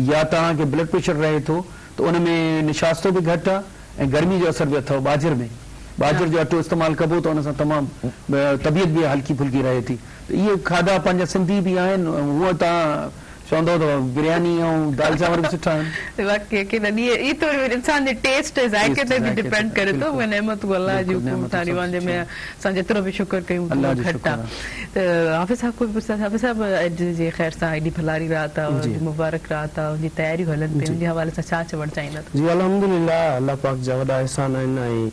يا توهان کي بلڊ پريشر رهي ٿو ته ان ۾ نشاستو به گهٽ آهي ۽ گرمي جو اثر به اٿو ٻاجهر ۾ ٻاجهر جو اٽو استعمال ڪبو ته ان سان تمام طبيعت به هلڪي ڦلڪي رهي ٿي ته اهي کاڌا پنهنجا سنڌي به آهن هونء توهان چوندؤ ته برياني ۽ دال چانور به سٺا آهن. واقعي يقينن اهي اهي ته وري انسان جي ٽيسٽ ۽ ذائقي تي به ڊپينڊ ڪري ٿو اهي نعمتون الله جون کوڙ ساريون آهن جنهن ۾ اسان جيترو به شڪر ڪيون اوترو گهٽ آهي ته حافظ صاحب کان به پڇنداسين حافظ صاحب اڄ جي خير سان ايڏي ڀلاري رات آهي مبارڪ رات آهي ان جي تياريون هلن پيون ان جي حوالي سان ڇا چوڻ چاهيندا. جي الحمدلله الله پاڪ جا وڏا احسان آهن ۽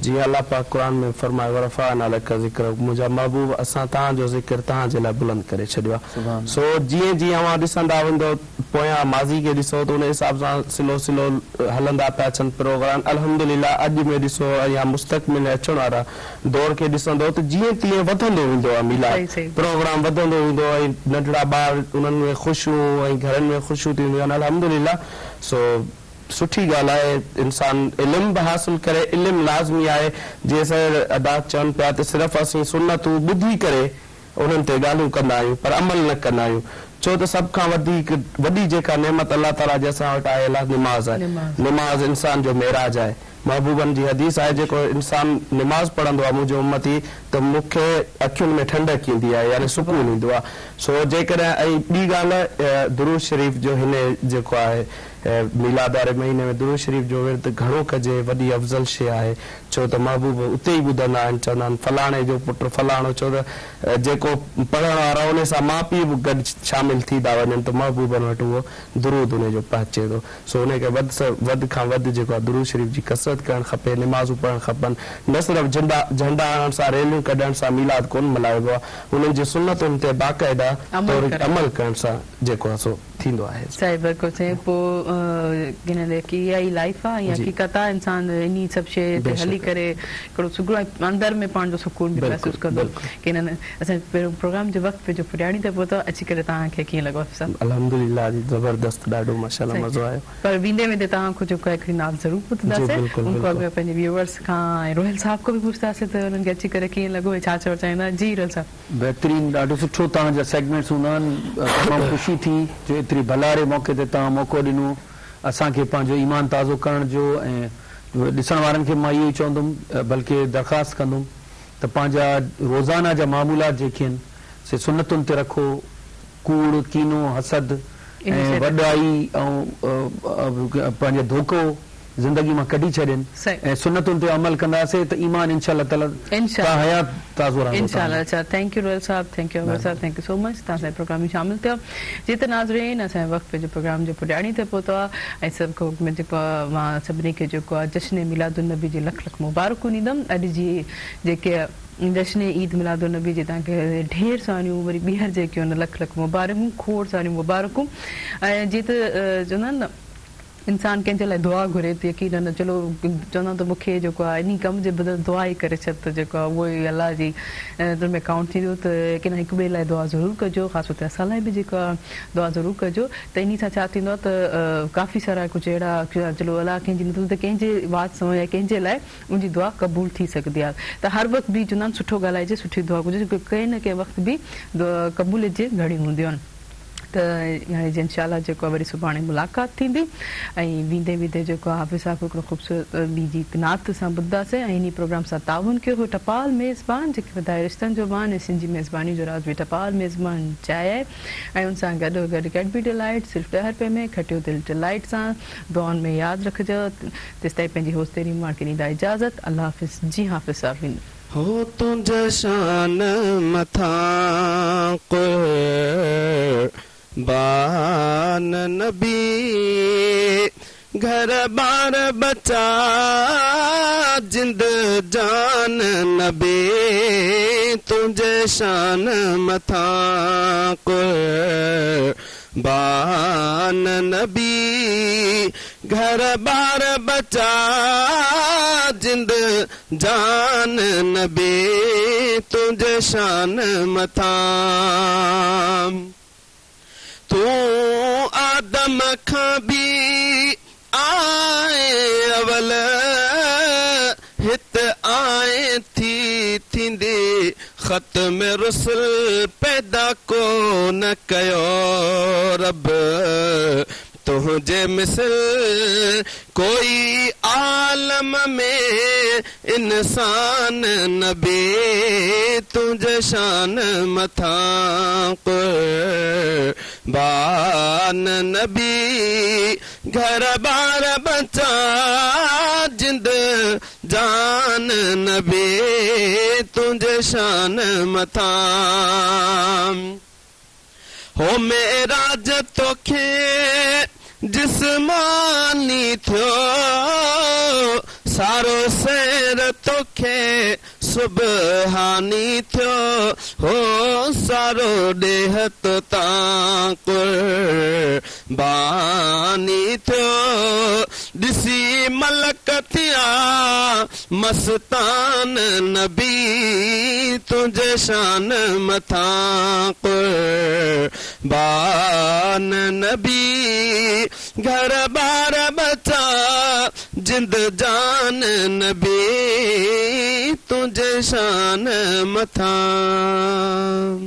جيئن الله پاڪ قرآن ۾ فرمايو ورفعنا لڪ ذڪرڪ منهنجا محبوب اسان توهان جو ذڪر توهان جي لاء بلند ڪري ڇڏيو آهي سو جيئن جيئن اوهان ڏسندا ويندو پويان ماضي کي ڏسو ته ان حساب سان سلو سلو هلندا پيا اچن پروگرام الحمدلله اڄ ۾ ڏسو يا مستقبل ۾ اچڻ وارا دور کي ڏسندو ته جيئن تيئن وڌندو ويندو آهي ميلاد پروگرام وڌندو ويندو ۽ ننڍڙا ٻار انهن ۾ خوشيون ۽ گهرن ۾ خوشيون ٿينديون آهن الحمدلله سو سٺي ڳالهه آهي انسان علم به حاصل ڪري علم لازمي آهي جيئن سر ادا چون پيا ته صرف اسين سنتون ٻڌي ڪري انهن تي ڳالهيون ڪندا آهيون پر عمل نه ڪندا آهيون ڇو ته سڀ کان وڌيڪ وڏي جيڪا نعمت الله تعالي جي اسان وٽ آهي اها نماز آهي نماز انسان جو معراج آهي محبوبن جي حديث آهي جيڪو انسان نماز پڙهندو آهي منهنجو امتي ته مون کي اکين ۾ ٺنڊڪ ايندي آهي يعني سڪون ايندو آهي سو جيڪڏهن ۽ ٻي ڳالهه درود شريف جو هن جيڪو آهي ميلاد واري مهيني ۾ درود شريف جو ورد گهڻو ڪجي وڏي افضل شيء آهي ڇو ته محبوب اتي ئي ٻڌندا آهن چوندا آهن فلاڻي جو پٽ فلاڻو ڇو ته جيڪو پڙهڻ وارو آهي انهي سان ماء پيء به گڏ شامل ٿي ٿا وڃن ته محبوبن وٽ اهو درود انهي جو پهچي ٿو سو انهي کي وڌ وڌ کان وڌ جيڪو آهي درود شريف جي ڪثرت ڪرڻ کپي نمازون پڙهڻ کپن نه صرف جهنڊا جهنڊا هڻڻ سان ريليون ڪڍڻ سان ميلاد ڪونه ملهائبو آهي انهن جي سنتن تي باقاعده طور عمل ڪرڻ سان جيڪو آهي سو ٿيندو آهي. صحيح بلڪل صحيح پوء ڪنھن کي اها ئي لائيف آ ۽ حقيقت آ انسان انهي سڀ شيء تي هلي ڪري هڪڙو سگهڙو ۽ اندر ۾ پاڻ جو سڪون به محسوس ڪندو ڪنھن اسان جي پروگرام جو وقت پنهنجو پڄاڻي تي پهتو آ اچي ڪري توهان کي ڪيئن لڳو حافظ صاحب. الحمدلله جي زبردست ڏاڍو ماشاءالله مزو آيو. پر ويندي ويندي توهان کان جيڪو هڪڙي نعت ضرور ٻڌنداسين ان کان اڳ ۾ پنهنجي ويوئرس کان ۽ روحيل صاحب کان به پڇنداسين ته انهن کي اچي ڪري ڪيئن لڳو ۽ ڇا چوڻ چاهيندا جي روحيل صاحب. بهترين ڏاڍو سٺو توهان جا سيگمينٽس هوندا آهن تمام خوشي ٿي جو ايتري ڀلاري موقعي تي توهان موقعو ڏنو اسان کي پنهنجو ايمان تازو ڪرڻ جو ۽ ڏسڻ وارن کي به مان اهو ئي چوندم بلڪه درخواست ڪندم ته پنهنجا روزانه جا معمولات جيڪي آهن سي سنتن تي رکو ڪوڙ ڪينو حسد ۽ وڏائي ۽ پنهنجو ڌوڪو زندگي مان ڪڍي ڇڏين ۽ سنتن تي عمل ڪنداسي ته ايمان انشاء الله تعالي تا حيات تازو رهندو. انشاء الله اڇا thank you Rohal صاحب thank you Akbar صاحب thank you سو مچ توهان اسان جي پروگرام ۾ شامل ٿيو جي ته ناظرين اسان جو وقت پنهنجي پروگرام جي پڄاڻي تي پهتو آهي ۽ سڀ کان اڳ ۾ جيڪو آهي مان سڀني کي جيڪو آهي جشن ميلاد النبي جي لک لک مبارڪون ڏيندم اڄ جي جيڪي جشن عيد ميلاد النبي جي توهان کي ڍير ساريون وري ٻيهر جيڪي آهن لک لک مبارڪون کوڙ ساريون مبارڪون ۽ جي ته چوندا آهن نه انسان ڪنهن جي لاء دعا گهري ته يقينن چلو چوندا ته مون کي جيڪو آهي انهي ڪم جي بدل دعا ئي ڪري ڇڏ ته جيڪو آهي اهو ئي الله جي در ۾ ڪائونٽ ٿيندو ته يقينن هڪ ٻئي لاء دعا ضرور ڪجو خاص طور تي اسان لاء به جيڪو آهي دعا ضرور ڪجو ته انهي سان ڇا ٿيندو آهي ته ڪافي سارا ڪجهه اهڙا چلو الله ڪنهن جي نه ته ڪنهن جي وات سان يا ڪنهن جي لاء ان جي دعا قبول ٿي سگهندي آهي ته هر وقت به چوندا آهن سٺو ڳالهائجي سٺي دعا گهرجي ڪنهن نه ڪنهن وقت به قبوليت جي گهڙيون هونديون آهن. ته هاڻي جي انشاء الله جيڪو آهي وري سڀاڻي ملاقات ٿيندي ۽ ويندي ويندي جيڪو آهي حافظ صاحب هڪڙو خوبصورت ٻي جي نعت سان ٻڌنداسين ۽ انهي پروگرام سان تعاون ڪيو هو ٽپال ميزبان جيڪي وڌائي رشتن جو مان ۽ سنڌ جي ميزباني جو راز به ٽپال ميزبان چاء آهي ۽ ان سان گڏو گڏ ڪيڊبري ڊيلائيٽ صرف 10 رپئي ۾ کٽيو دل ڊيلائيٽ سان دعائن ۾ ياد رکجو تيستائين پنهنجي هوست تيري ماڻ کي ڏيندا اجازت الله حافظ جي حافظ صاحب ويندو. هو تنهنجي شان مٿان قربان نبي گهر ٻار ٻچا جند جان نبي تنهنجي شان مٿان قربان نبي گهر ٻار ٻچا جند جان نبي تنهنجي شان مٿان تون آدم کان به آهين اول هت آئين ٿي ٿيندي ختم رسل پيدا ڪو نه ڪيو رب تنهنجي مثل ڪوئي عالم ۾ انسان نبي تنهنجي شان مٿان قربان نبي گهر ٻار ٻچا جند جان نبي تنهنجي شان مٿان هو معراج توکي جسماني ٿيو سارو سير توکي سبحاني ٿيو هو سارو ڏيهه تو تان قرباني ٿيو ڏسي ملڪ ٿيا مستان نبي تنهنجي شان مٿان قربان نبي گهر ٻار ٻچا جند جان نبي تنهنجي شان مٿان.